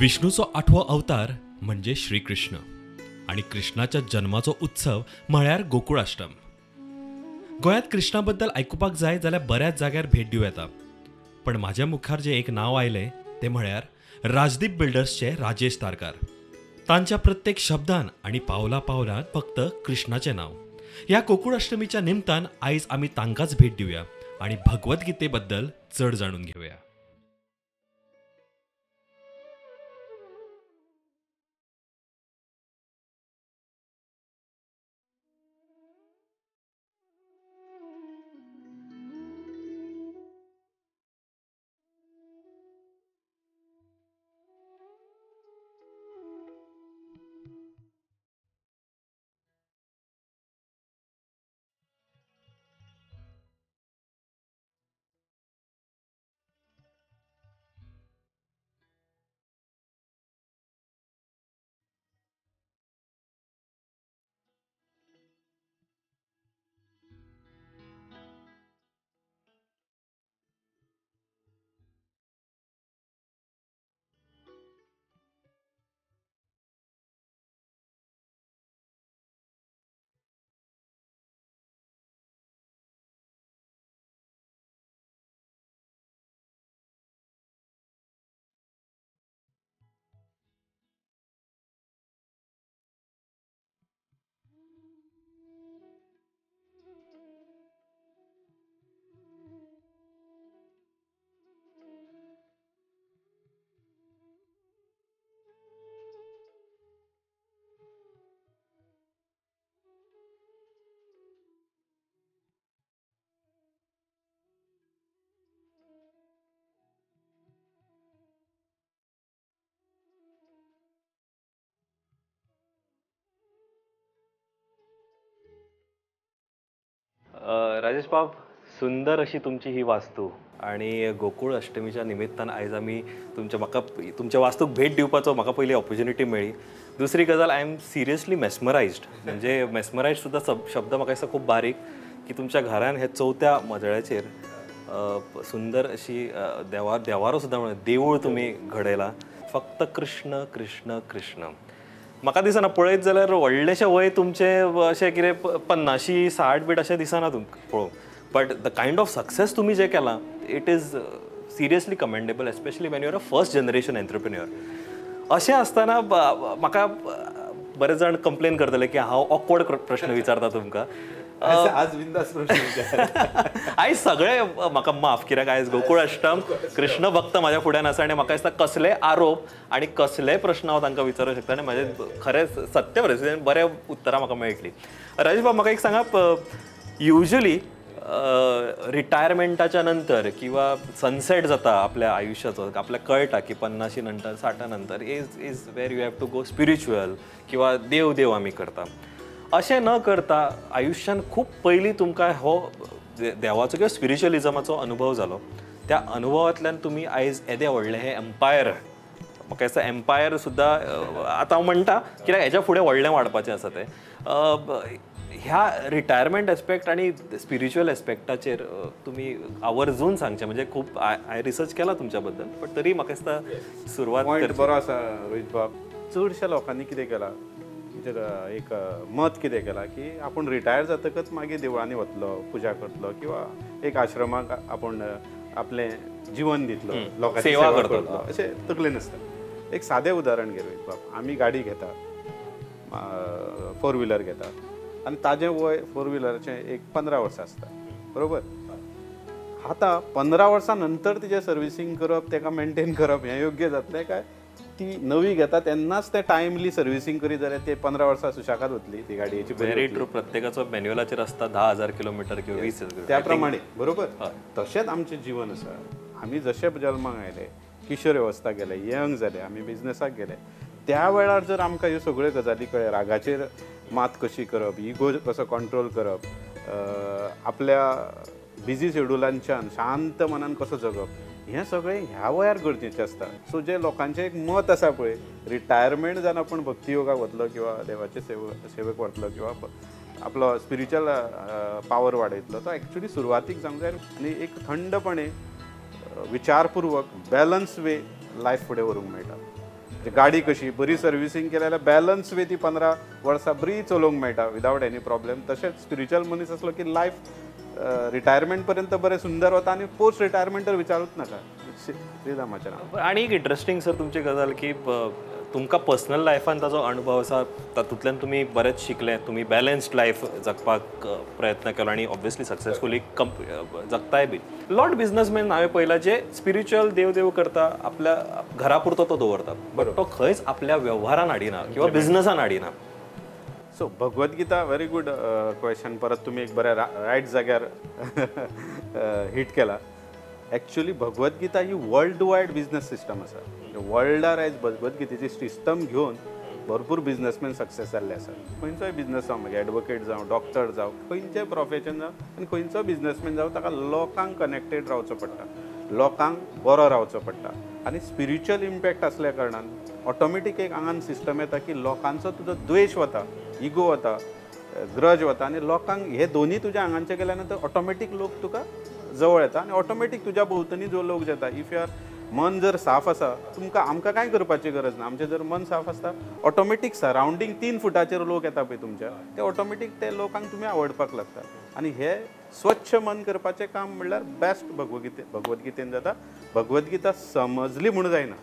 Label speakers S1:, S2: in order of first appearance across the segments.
S1: विष्णूचो आठवो अवतार म्हणजे श्रीकृष्ण आणि कृष्णाच्या जन्माचो उत्सव म्हळ्यार गोकुळाष्टम। गोंयांत कृष्णा बद्दल आयकुपाक जाय जाल्यार बऱ्याच जाग्यार भेट दिवं येता, पण म्हाज्या मुखार जें एक नांव आयलें तें म्हळ्यार राजदीप बिल्डर्सचे राजेश तारकार। तांच्या प्रत्येक शब्दान आनी पावला पावलान फक्त कृष्णाचें नांव। ह्या गोकुळाष्टमीच्या निमतान आयज आमी तांकांच भेट दिवया आनी भगवद्गीतेबद्दल चड जाणून घेवया। राजेश बाब, सुंदर अशी तुमची ही वास्तू आणि गोकुळ अष्टमीच्या निमित्तान आयज आमी तुमच्या म्हाका तुमच्या वास्तूक भेट दिवपाचो म्हाका पयली ऑपॉर्च्युनिटी मेळ्ळी। दुसरी गजाल, I am seriously मेस्मरायज्ड, म्हणजे मेस्मरायज्ड सुद्दां शब्द म्हाका दिसता खूब बारीक, की तुमच्या घरान हे चवथ्या मजळ्याचेर सुंदर अशी देवारो सुद्दां म्हणून देवूळ तुमी घडयलां। फक्त कृष्ण कृष्ण कृष्ण। म्हाका दिसना पळयत जाल्यार व्हडलेशें वय तुमचें अशें कितें 50 60 बीट अशें दिसना तुमकां पळोवंक, but the kind of success तुमी जें केलां it is seriously commendable, especially when you are a first generation entrepreneur. अशें आसतना म्हाका बरेच जाण कंप्लेन करतले की हांव ऑकवर्ड प्रश्न विचारता तुमकां।
S2: आज बिंदास प्रश्न
S1: आयज सगळे म्हाका माफ, कित्याक आयज गोकुळ अष्टम, कृष्ण भक्त म्हाज्या फुड्यान आसा आनी म्हाका दिसता कसले आरोप आनी कसले प्रश्न हांव तांकां विचारूंक शकता आनी म्हाजें खरेंच सत्य परिस्थितीन बरें उत्तरां म्हाका मेळटली। राजेश बाब, म्हाका एक सांगा, युजली रिटायरमेंटाच्या नंतर किंवा सनसेट जाता आपल्या आयुष्याचो, आपल्याक कळटा की 50 नंतर 60 नंतर is is where you have to go spiritual किंवा देव देव आमी करता। अशें न करता आयुष्यान खूब पयलीं तुमकां हो देवाचो किंवा स्पिरिच्युअलिजमाचो अनुभव जालो, त्या अनुभवांतल्यान तुमी आयज येदें व्हडलें हें एम्पायर, म्हाका दिसता एम्पायर सुद्दां आतां हांव म्हणटा कित्याक हेच्या फुडें व्हडलें वाडपाचें आसा तें, ह्या रिटायरमेंट एस्पेक्ट आनी स्पिरिच्युअल एस्पेक्टाचेर तुमी आवर्जून सांगचें। म्हणजे खूब हांवें रिसर्च केला तुमच्या बद्दल, बट तरी म्हाका दिसता सुरवात
S2: बरो आसा रोहित बाब। चडश्या लोकांनी कितें केलां, एक मत कितें केलां की आपूण रिटायर जातकच मागीर देवळांनी वतलो, पुजा करतलो किंवा एक आश्रमाक आपूण आपलें जीवन दितलो, लोकांची सेवा करतलो, अशें तकलेन आसता। एक सादें उदाहरण घे रोहित बाब, आमी गाडी घेता, फोर व्हिलर घेता आनी ताजें वय फोर व्हिलराचें एक 15 वर्सां आसता, बरोबर? आतां 15 वर्सां नंतर तिजें सर्विसींग करप, ताका मेनटेन करप हें योग्य जातलें काय ती नवी घेता तेन्नाच ते टायमली सर्विसींग करीत जाल्यार ते 15 वर्सां सुशेगाद वतली ती गाडयेची।
S1: व्हेरी ट्रू, प्रत्येकाचो मॅन्युअलाचेर आसता 10,000 किलोमिटर किंवा 20,000,
S2: त्या प्रमाणे, बरोबर? तशेंच आमचें जीवन आसा। आमी जशे जल्माक आयले, किशोर अवस्था गेले, यंग जाले, आमी बिजनसाक गेले, त्या वेळार जर आमकां ह्यो सगळ्यो गजाली कळ्ळे, रागाचेर मात कशी करप, इगो कसो कंट्रोल करप, आपल्या बिजी शेड्युलांच्यान शांत मनान कसो जगप, हें सगळें ह्या वयार गरजेचें आसता। सो जे लोकांचें एक मत आसा पळय, रिटायरमेंट जावन आपूण भक्ती योगाक वतलो किंवा देवाचे सेवेक वतलो किंवा आपलो स्पिरिच्युअल पावर वाडयतलो, तो एक्चुअली सुरवातीक जावंक जाय आनी एक थंडपणे विचारपूर्वक बॅलन्स वे लायफ फुडें व्हरूंक मेळटा। गाडी कशी बरी सर्विसींग केली जाल्यार बॅलन्स वे ती 15 वर्सां बरी चलोवंक मेळटा विदावट एनी प्रॉब्लेम. तशेंच स्पिरिच्युअल मनीस आसलो की लायफ रिटायरमेंट पर्यंत बरें सुंदर वता आनी पोस्ट रिटायरमेंट तर विचारूच नाका श्रीरामाच्या नांवान.
S1: आनी एक इंट्रस्टींग सर तुमची गजाल की तुमकां पर्सनल लायफान ताजो अणभव आसा, तातूंतल्यान तुमी बरेंच शिकले, तुमी बॅलन्स्ड लायफ जगपाक प्रयत्न केलो आनी ऑब्वियसली सक्सेसफुली जगताय बी. लॉट बिजनसमॅन हांवें पळयला जे स्पिरिच्युअल देव देव करता, आपल्या घरा पुरतो तो दवरता, बट तो खंयच आपल्या वेव्हारान हाडिना किंवा बिजनसान हाडिना.
S2: So Bhagavad Gita very good question, परत तुमी एक बऱ्या रायट जाग्यार हिट केला. एक्चुअली भगवद्गीता ही वर्ल्ड वायड बिजनस सिस्टम आसा. वर्ल्डार आयज भगवद्गीतेची सिस्टम घेवन भरपूर बिजनसमॅन सक्सेस जाल्ले आसा. खंयचोय बिजनस जावं, मागीर एडवोकेट जावं, डॉक्टर जावं, खंयचेय प्रोफेशन जावं आनी खंयचोय बिजनसमॅन जावं, ताका लोकांक कनेक्टेड रावचो पडटा, लोकांक बरो रावचो पडटा. आनी स्पिरिच्युअल इम्पॅक्ट आसल्या कारणान ऑटोमॅटीक एक आंगान सिस्टम येता की लोकांचो तुजो द्वेश वता, इगो वता, ग्रज वता आनी लोकांक हे दोनी तुज्या आंगांचे गेल्या नंतर ऑटोमॅटीक लोक तुका जवळ येता आनी ऑटोमॅटीक तुज्या भोंवतणी जो लोक येता. If your मन जर साफ आसा, तुमकां आमकां कांय करपाची गरज ना. आमचें जर मन साफ आसता ऑटोमॅटीक सरावंडींग 3 फुटाचेर लोक येता पळय तुमच्या, ते ऑटोमॅटीक ते लोकांक तुमी आवडपाक लागता. आनी हे स्वच्छ मन करपाचें काम म्हणल्यार बेस्ट भगवद्गीते भगवद्गीतेन जाता. भगवद्गीता समजली म्हूण जायना,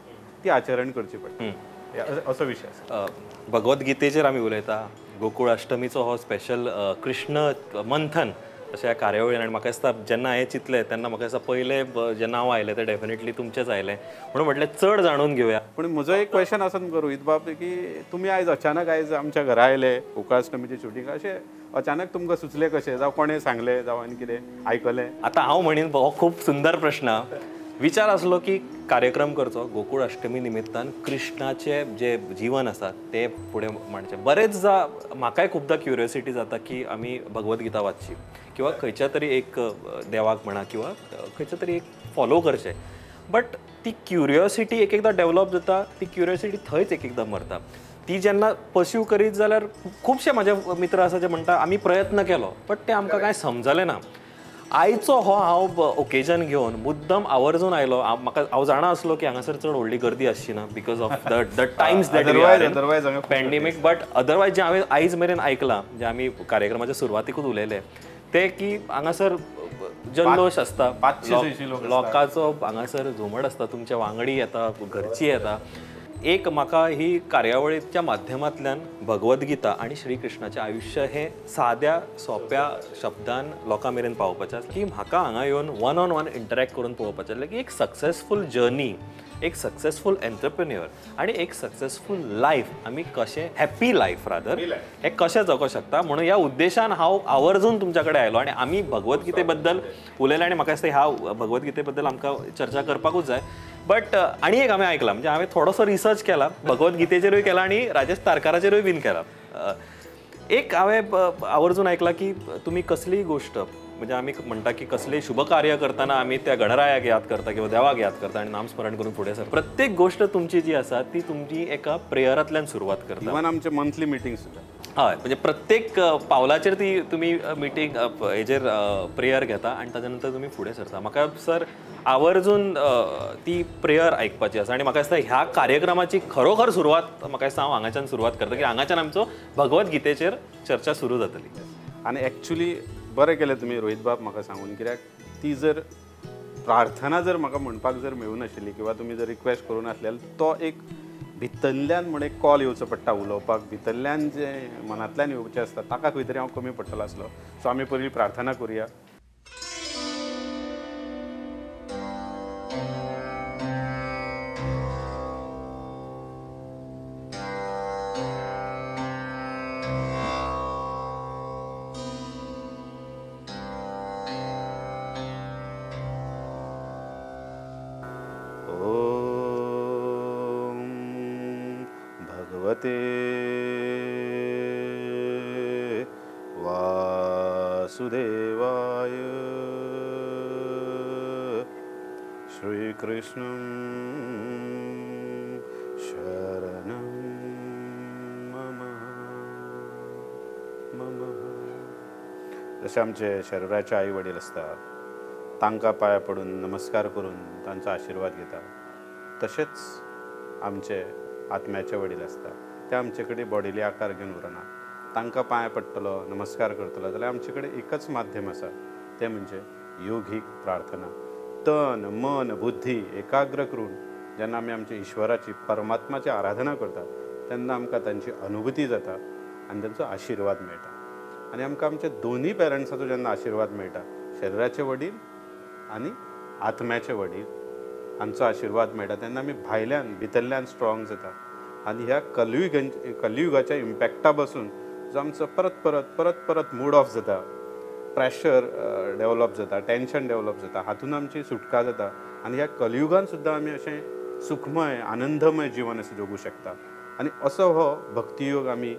S2: ती आचरण करची पडटा, असो विशय आसा.
S1: भगवद्गीतेचेर आमी उलयता, गोकुळ अष्टमीचो हो स्पेशल कृष्ण मंथन अशा ह्या कार्यावळीन. आनी म्हाका दिसता जेन्ना हांवें चिंतलें तेन्ना म्हाका दिसता पयलें जें नांव आयलें तें डेफिनेटली तुमचेंच आयलें, म्हणून म्हटलें चड जाणून घेवया.
S2: पूण म्हजो एक क्वेश्चन आसा तुमकां रोहित बाब, की तुमी आयज अचानक आयज आमच्या घरा आयले गोकुळाष्टमीचें शुटींग, अशें अचानक तुमकां सुचलें कशें, जावं कोणें सांगलें, जावं आनी कितें आयकलें?
S1: आतां हांव म्हणीन हो खूब सुंदर प्रश्न. विचार आसलो की कार्यक्रम करचो गोकुळ अष्टमी निमित्तान, कृष्णाचे जे जीवन आसा ते फुडें मांडचें. बरेच म्हाकाय खुबदां क्युरियोसिटी जाता की आमी भगवद्गीता वाचची किंवा खंयच्या तरी एक देवाक म्हणा किंवा खंयच्या तरी एक फॉलो करचें, बट ती क्युरियोसिटी एक एकदां डेवलप जाता, ती क्युरियोसिटी थंयच एक एकदां मरता. ती जेन्ना पर्स्यू करीत जाल्यार खुबशे म्हाजे मित्र आसा जे म्हणटा आमी प्रयत्न केलो बट ते आमकां कांय समजलें ना. आयचो हो हांव ओकेजन घेवन मुद्दम आवर्जून आयलो. म्हाका हांव जाणा आसलो की हांगासर चड व्हडली गर्दी आसची ना because of the times that pandemic, but otherwise जें हांवें आयज मेरेन आयकलां, जें आमी कार्यक्रमाच्या सुरवातीकूच उलयले ते की हांगासर जल्लोश आसता, लोकांचो हांगासर झुमट आसता, तुमचे वांगडी येता, घरची येता. एक म्हाका ही कार्यावळीच्या माध्यमांतल्यान भगवद्गीता आनी श्रीकृष्णाचें आयुश्य हें साद्या सोंप्या शब्दान लोकां मेरेन पावोवपाचें आसलें की म्हाका हांगा येवन वन ऑन वन इंटरॅक्ट करून पळोवपाचें आसलें की एक सक्सेसफूल जर्नी, एक सक्सेसफूल एंटरप्रेन्युअर आनी एक सक्सेसफूल लायफ आमी कशें, हॅप्पी लायफ रादर, हें कशें जगोंक शकता. म्हणून ह्या उद्देशान हांव आवर्जून तुमच्या कडेन आयलो आनी आमी भगवद्गीते बद्दल उलयले आनी म्हाका दिसता ह्या भगवद्गीते बद्दल आमकां चर्चा करपाकूच जाय. बट आनी एक हांवें आयकलां, म्हणजे हांवें थोडोसो रिसर्च केला, भगवद्गीतेचेरूय केला आनी राजेश तारकाराचेरूय बीन केला. एक हांवें आवर्जून आयकलां की तुमी कसलीय गोश्ट, म्हणजे आमी म्हणटा की कसलें शुभ कार्य करतना आमी त्या गणरायाक याद करता किंवा देवाक याद करता आनी नामस्मरण करून फुडें सरता. प्रत्येक गोश्ट तुमची जी आसा ती तुमची एका प्रेयरांतल्यान सुरवात करता.
S2: इवन आमचे मंथली मिटींग सुद्दां.
S1: हय, म्हणजे प्रत्येक पावलाचेर ती तुमी मिटींग हेजेर प्रेयर घेता आनी ताच्या नंतर तुमी फुडें सरता. म्हाका सर आवर्जून ती प्रेयर आयकपाची आसा आनी म्हाका दिसता ह्या कार्यक्रमाची खरोखर सुरवात म्हाका दिसता हांव हांगाच्यान सुरवात करता की हांगाच्यान आमचो भगवद्गीतेचेर चर्चा सुरू जातली.
S2: आनी एक्चुली बरें केलें तुमी रोहित बाब म्हाका सांगून, कित्याक ती जर प्रार्थना जर म्हाका म्हणपाक जर मेळूं नाशिल्ली किंवा तुमी जर रिक्वेस्ट करूं नासले जाल्यार तो एक भितरल्यान म्हण एक कॉल येवचो पडटा उलोवपाक, भितरल्यान जें मनांतल्यान येवचें आसता ताका खंय तरी हांव कमी पडटलो आसलो. सो आमी पयलीं प्रार्थना करुया. वासुदेवाय श्रीकृष्णं शरणं मम मम. जशे आमचे शरीराचे आई वडील आसता तांकां पांया पडून नमस्कार करून तांचो आशिर्वाद घेता, तशेंच आमचे आत्म्याचे वडील आसता, ते आमचे कडेन बॉडीली आकार घेवन उरना. तांकां पांय पडटलो, नमस्कार करतलो जाल्यार आमचे कडेन एकच माध्यम आसा, तें म्हणजे योगीक प्रार्थना. तन मन बुद्धी एकाग्र करून जेन्ना आमी आमच्या ईश्वराची परमात्माची आराधना करता तेन्ना आमकां तांची अनुभूती जाता आनी तांचो आशिर्वाद मेळटा. आनी आमकां आमच्या दोनूय पेरंट्साचो जेन्ना आशिर्वाद मेळटा, शरिराचे वडील आनी आत्म्याचे वडील हांचो आशिर्वाद मेळटा, तेन्ना आमी भायल्यान भितरल्यान स्ट्रॉंग जाता. आनी ह्या कलियुगाच्या इम्पॅक्टा पासून जो आमचो परत परत परत परत मूड ऑफ जाता, प्रेशर डेवलप जाता, टेंशन डेवलप जाता, हातून आमची सुटका जाता. आनी ह्या कलियुगान सुद्दां आमी अशें सुखमय आनंदमय जीवन अशें जगूं शकता. आनी असो हो भक्तियोग आमी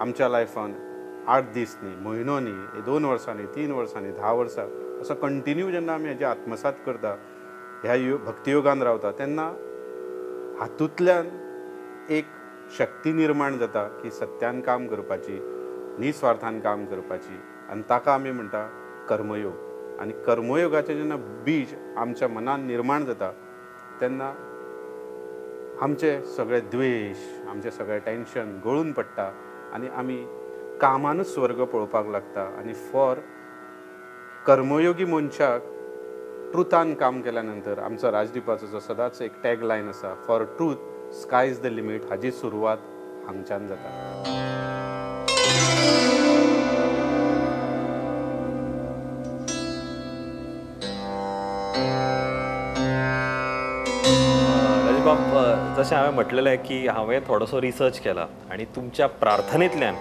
S2: आमच्या लायफान 8 दीस न्ही, म्हयनो न्ही, 2 वर्सां न्ही, 3 वर्सां न्ही, 10 वर्सां असो कंटिन्यू जेन्ना आमी हेजें आत्मसात करता, ह्या भक्तियोगान रावता, तेन्ना हातूंतल्यान एक शक्ती निर्माण जाता की सत्यान काम करपाची, निस्वार्थान काम करपाची, आनी ताका आमी म्हणटा कर्मयोग. आनी कर्मयोगाचें जेन्ना बीज आमच्या मनान निर्माण जाता तेन्ना आमचे सगळे द्वेश, आमचे सगळे टेंशन गळून पडटा आनी आमी कामानूच स्वर्ग पळोवपाक लागता. आनी फॉर कर्मयोगी मनशाक ट्रुथान काम केल्या नंतर आमचो राजदीपाचो जो सदांच एक टॅग लायन आसा, for truth sky is the limit, हाजी सुरवात हांगच्यान जाता.
S1: राजबाब, जशें हांवें म्हटलेलें की हांवें थोडोसो रिसर्च केला आनी तुमच्या प्रार्थनेंतल्यान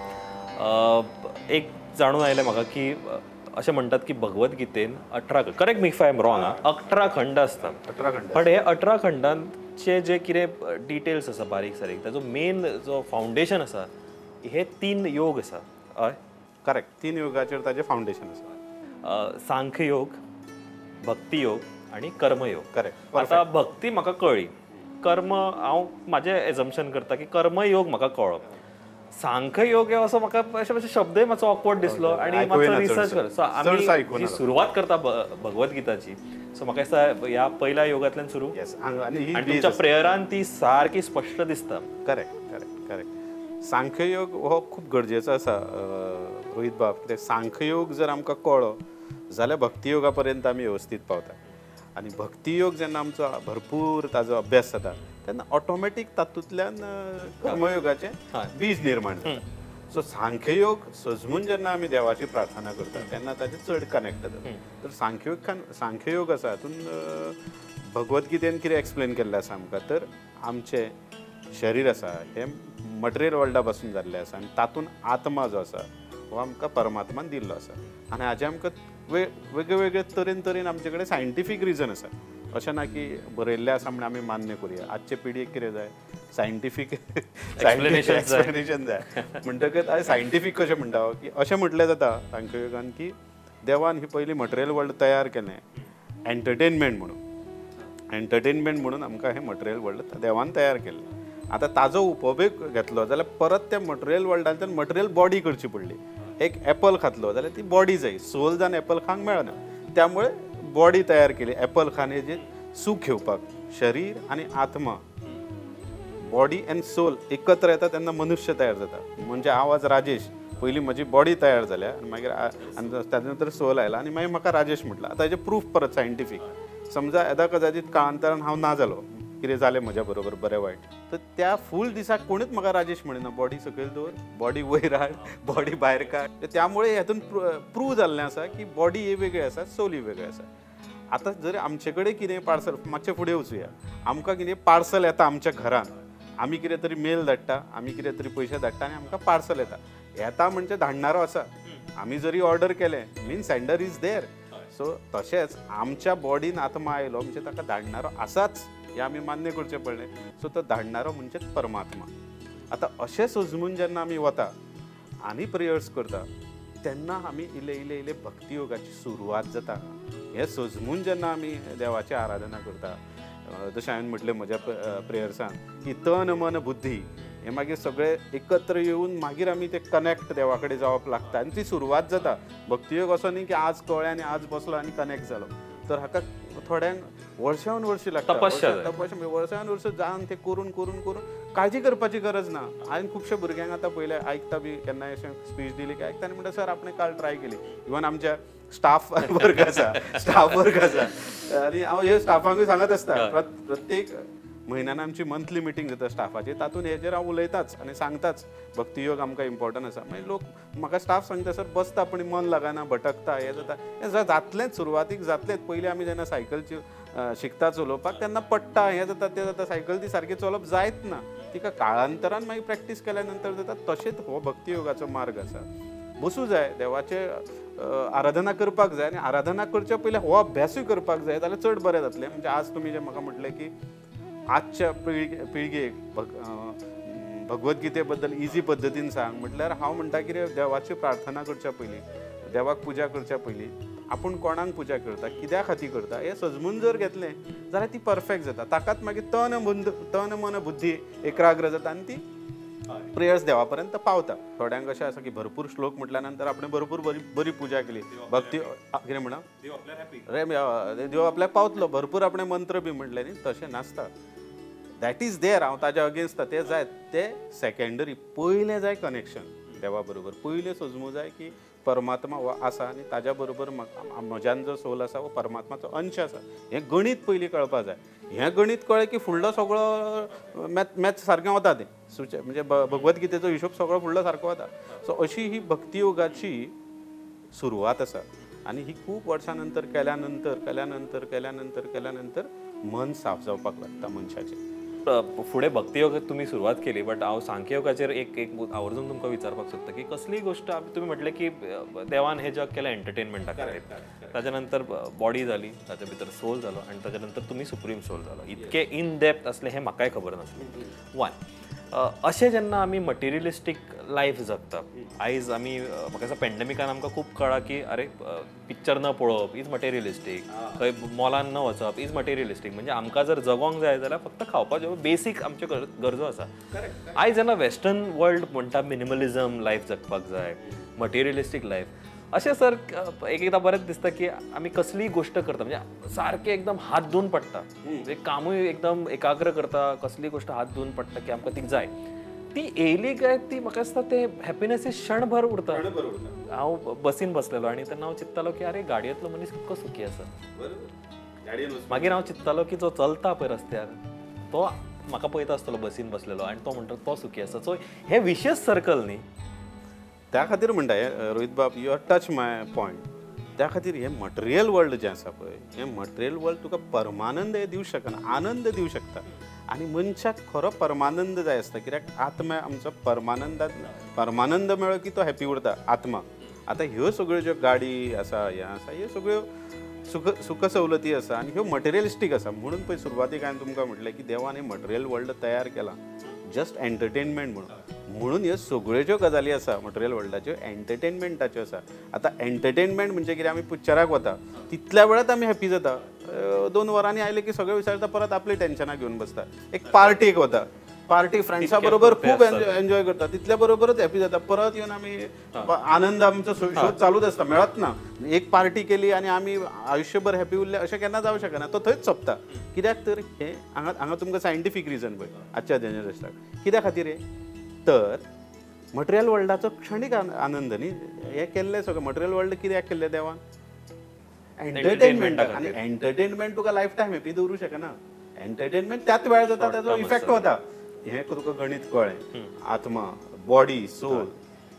S1: एक जाणून आयलें म्हाका की अशें म्हणटात की भगवद्गीतेन 18, correct me if I am wrong, 18 खंड आसतात.
S2: 18 खंड.
S1: पण हे 18 खंडांचे जे कितें डिटेल्स आसा बारीक सारीक, ताजो मेन जो फावंडेशन आसा हे 3 योग आसा. हय,
S2: करेक्ट, 3 योगाचेर ताजें फावंडेशन आसा,
S1: सांख्ययोग, भक्तियोग आनी कर्मयोग.
S2: करेक्ट.
S1: आतां भक्ती म्हाका कळ्ळी, कर्म हांव म्हाजें एजम्पशन करता की कर्मयोग म्हाका कळ्ळो, सांख्ययोग असो म्हाका अशें मातशे शब्दय मातसो ऑकवर्ड दिसलो आनी मातसो रिसर्च कर. सो आमी जी सुरवात करता भगवद्गीताची, सो म्हाका दिसता ह्या पयल्या योगांतल्यान सुरू, आनी तुमच्या प्रेयरान ती सारकी स्पश्ट दिसता.
S2: Correct correct correct. सांख्ययोग हो खूब गरजेचो आसा रोहित बाब, कित्याक सांख्ययोग जर आमकां कळ्ळो जाल्यार भक्तियोगा पर्यंत आमी वेवस्थीत पावता. आनी भक्तियोग जेन्ना आमचो भरपूर ताजो अभ्यास जाता तेन्ना ऑटोमॅटीक तातूंतल्यान कर्मयोगाचें बीज निर्माण जाता. सो सांख्ययोग सजमून जेन्ना आमी देवाची प्रार्थना करता तेन्ना ताजें चड कनेक्ट जाता. तर सांख्ययोग आसा हातून भगवद्गीतेन कितें एक्सप्लेन केल्लें आसा आमकां, तर आमचें शरीर आसा हें मटेरियल वर्ल्डा पासून जाल्लें आसा आनी तातूंत आत्मा जो आसा हो आमकां परमात्मान दिल्लो आसा. आनी हाजें आमकां वेगळे वेगळे तरेन तरेन आमचे कडेन सायंटिफीक रिजन आसा. अशें ना की बरयल्लें आसा म्हण आमी मान्य करुया. आजचे पिढयेक कितें जाय, सायंटिफीक एक्सप्लेनेशन जाय. म्हणटकच आयज सायंटिफीक कशें म्हणटा की अशें म्हटलें जाता सांख्ययोगान की देवान ही पयलीं मटेरियल वर्ल्ड तयार केलें एंटरटेनमेंट म्हणून, एंटरटेनमेंट म्हणून आमकां हें मटेरियल वर्ल्ड देवान तयार केल्लें. आतां ताजो उपयोग घेतलो जाल्यार परत त्या मटेरियल वर्ल्डांतल्यान मटेरियल बॉडी करची पडली. एक एपल खातलो जाल्यार ती बॉडी जाय, सोल जावन एपल खावंक मेळना, त्यामुळे बॉडी तयार केली एपल खाणे सूख घेवपाक. शरीर आनी आत्मा, बॉडी अँड सोल एकत्र येता तेन्ना मनुष्य तयार जाता. म्हणजे हांव आज राजेश, पयलीं म्हजी बॉडी तयार जाल्या आनी मागीर आनी ताजे नंतर सोल आयला आनी मागीर म्हाका राजेश म्हटला. आतां हेजें प्रूफ परत सायंटिफीक, समजा येदा कदाचीत काळांतरान हांव ना जालो, कितें जालें म्हज्या बरोबर बरें वायट, तर त्या फूल दिसाक कोणूच म्हाका राजेश म्हणिना. बॉडी सकयल दवर, बॉडी वयर हाड, बॉडी भायर काड. त्यामुळे हातून प्रूव जाल्लें आसा की बॉडी ही वेगळी आसा, सोल ही वेगळी आसा. आतां जर आमचे कडेन कितें पार्सल, मातशें फुडें वचुया, आमकां कितें पार्सल येता आमच्या घरान, आमी कितें तरी मेल धाडटा, आमी कितें तरी पयशे धाडटा आनी आमकां पार्सल येता. येता म्हणजे धाडणारो आसा, आमी जरी ऑर्डर केलें mean sender is there. So तशेंच आमच्या बॉडीन आत्मा आयलो म्हणजे ताका धाडणारो आसाच हें आमी मान्य करचें पडलें. सो तो धाडणारो म्हणजेच परमात्मा. आतां अशें सजमून जेन्ना आमी वता आनी प्रेयर्स करता तेन्ना आमी इल्ले इल्ले इल्ले भक्तियोगाची सुरवात जाता. हें सजमून जेन्ना आमी देवाची आराधना करता, जशें हांवें म्हटलें म्हज्या प्रेयर्सान की तन मन बुद्धी हे मागीर सगळे एकत्र येवन मागीर आमी ते कनेक्ट देवा कडेन जावप लागता आनी ती सुरवात जाता. भक्तियोग असो न्ही की आज कळ्ळें आनी आज बसलो आनी कनेक्ट जालो, तर हाका थोड्यांक वर्सावन वर्स लागता, तपस्या वर्सान वर्स जावन ते करून करून करून काळजी करपाची गरज ना. हांवें खुबश्या भुरग्यांक आतां पयलें आयकता बी केन्नाय अशें स्पीच दिली की आयकता आनी म्हणटा सर आपणें काल ट्राय केली. इवन आमच्या स्टाफ वर्ग आसा, स्टाफ वर्ग आसा आनी हांव हे स्टाफांकूय सांगत आसता, प्रत्येक म्हयन्यान आमची मंथली मिटींग जाता स्टाफाची, तातूंत हेजेर हांव उलयताच आनी सांगताच भक्तियोग आमकां इम्पॉर्टंट आसा. मागीर लोक म्हाका स्टाफ सांगता सर बसता पूण मन लागना, भटकता, हें जाता, हें जातलेंच, सुरवातीक जातलेंच. पयलीं आमी जेन्ना सायकल शिकता चलोवपाक तेन्ना पडटा, हें जाता तें जाता, सायकल ती सारकी चलोवप जायत ना, तिका काळांतरान मागीर प्रॅक्टीस केल्या नंतर जाता. तशेंच हो भक्तियोगाचो मार्ग आसा. बसूं जाय, देवाचे आराधना करपाक जाय आनी आराधना करच्या पयलीं हो अभ्यासूय करपाक जाय जाल्यार चड बरें जातलें. म्हणजे आज तुमी जें म्हाका म्हटलें की आजच्या पिळगेक भगवद्गीते बद्दल इजी पद्दतीन सांग म्हटल्यार हांव म्हणटा कितें, देवाची प्रार्थना करच्या पयलीं, देवाक पुजा करच्या पयलीं आपूण कोणाक पुजा करता, कित्या खातीर करता हें सजमून जर घेतलें जाल्यार ती परफेक्ट जाता. ताकाच मागीर तन मन बुद्धी एकाग्र जाता आनी ती प्रेयर्स देवा पर्यंत पावता. थोड्यांक अशें आसा की भरपूर श्लोक म्हटल्या नंतर आपणें भरपूर बरी बरी पुजा केली, भक्ती कितें म्हणा रे देव आपल्याक पावतलो, भरपूर आपणें मंत्र बी म्हटलें न्ही, तशें नासता. That is there, हांव ताज्या अगेन्स्ट ते जाय, ते सेकेंडरी. पयलें जाय कनेक्शन देवा बरोबर, पयलें सजमू जाय की परमात्मा हो आसा आनी ताज्या बरोबर म्हज्यान जो सोल आसा हो परमात्माचो अंश आसा, हें गणीत पयलीं कळपा जाय. हें गणीत कळ्ळें की फुडलो सगळो मॅथ सारकें वता, तें सुचे म्हणजे भगवद्गीतेचो हिशोब सगळो फुडलो सारको वता. सो अशी ही भक्तियोगाची सुरवात आसा आनी ही खूब वर्सां नंतर केल्या नंतर केल्या नंतर केल्या नंतर केल्या नंतर मन साफ जावपाक लागता मनशाचें.
S1: फुडें भक्तियोग तुमी सुरवात केली, बट हांव सांख्ययोगाचेर एक एक आवर्जून तुमकां विचारपाक सोदता की कसलीय गोश्ट तुमी म्हटलें की देवान हें जग केलें एंटरटेनमेंटा खातीर, ताच्या नंतर बॉडी जाली, ताच्या भितर सोल जालो आनी ताच्या नंतर तुमी सुप्रीम सोल जालो. इतके इन डेप्थ आसलें हें म्हाकाय खबर नासलें. वन अशें जेन्ना आमी मटेरियलिस्टीक लायफ जगता आयज आमी, म्हाका दिसता पेंडेमिकान आमकां खूब कळ्ळां की अरे पिक्चर न पळोवप is materialistic, खंय मॉलान न वचप is materialistic, म्हणजे आमकां जर जगोंक जाय जाल्यार फक्त खावपाच्यो बेसीक आमच्यो गरजो आसा. आयज जेन्ना वेस्टर्न वर्ल्ड म्हणटा मिनिमलिझम लायफ जगपाक जाय, मटेरियलिस्टीक लायफ, अशें सर एक एकदां बरेंच दिसता की आमी कसलीय गोश्ट करता म्हणजे सारकें एकदम हात धुवन पडटा, म्हणजे कामूय एकदम एकाग्र करता, कसलीय गोश्ट हात धुवन पडटा की आमकां ती जाय, ती येयली काय ती म्हाका दिसता ते हॅपिनस क्षणभर उरता. हांव बसीन बसलेलो आनी तेन्ना हांव चिंत्तालो की अरे गाडयेंतलो मनीस कितको सुखी आसा. मागीर हांव चिंत्तालो की जो चलता पळय रस्त्यार तो म्हाका पळयता आसतलो बसीन बसलेलो आनी तो म्हणटा तो सुखी आसा. सो हें विशेश सर्कल न्ही,
S2: त्या खातीर म्हणटा रोहित बाब, you are touch my point. त्या खातीर हें मटेरियल वर्ल्ड जें आसा पळय, हें मटेरियल वर्ल्ड तुका परमानंद हें दिवं शकना, आनंद दिवं शकता. आनी मनशाक खरो परमानंद जाय आसता, कित्याक आत्मा आमचो परमानंदात परमानंद मेळ्ळो की तो हॅपी उरता आत्मा. आतां ह्यो सगळ्यो ज्यो गाडी आसा, हें आसा, ह्यो सगळ्यो सुख सवलती आसा आनी ह्यो मटेरियलिस्टीक आसा. म्हणून पळय सुरवातीक हांवें तुमकां म्हटलें की देवान हें मटेरियल वर्ल्ड तयार केलां जस्ट एंटरटेनमेंट म्हणून. म्हणून ह्यो सगळ्यो ज्यो गजाली आसा मटेरियल वर्ल्डाच्यो एंटरटेनमेंटाच्यो आसा. आतां एंटरटेनमेंट म्हणजे कितें, आमी पिक्चराक वता तितल्या वेळात आमी हॅपी जाता, 2 वरांनी आयले की सगळें विसरता, परत आपली टेन्शनां घेवन बसता. एक पार्टीक वता, पार्टी फ्रेंड्सा बरोबर खूब एन्जॉय करता, तितल्या बरोबरच हॅपी जाता, परत येवन आमी आनंद आमचो शोध चालूच आसता, मेळत ना. एक पार्टी केली आनी आमी आयुश्यभर हॅपी उरले अशें केन्ना जावं शकना, तो थंयच सोंपता. कित्याक तर हें हांगा हांगा तुमकां सायंटिफीक रिजन पळय आजच्या जनरेशनाक कित्या खातीर हें, तर मटेरियल वर्ल्डाचो क्षणीक आनंद न्ही हें केल्लें सगळें. मटेरियल वर्ल्ड कित्याक केल्लें देवान? एंटरटेनमेंट. आनी एंटरटेनमेंट तुका लायफ टायम हॅपी दवरूं शकना, एंटरटेनमेंट त्याच वेळार जाता, ताचो इफेक्ट वता. हें तुका गणीत कळ्ळें, आत्मा, बॉडी, सोल,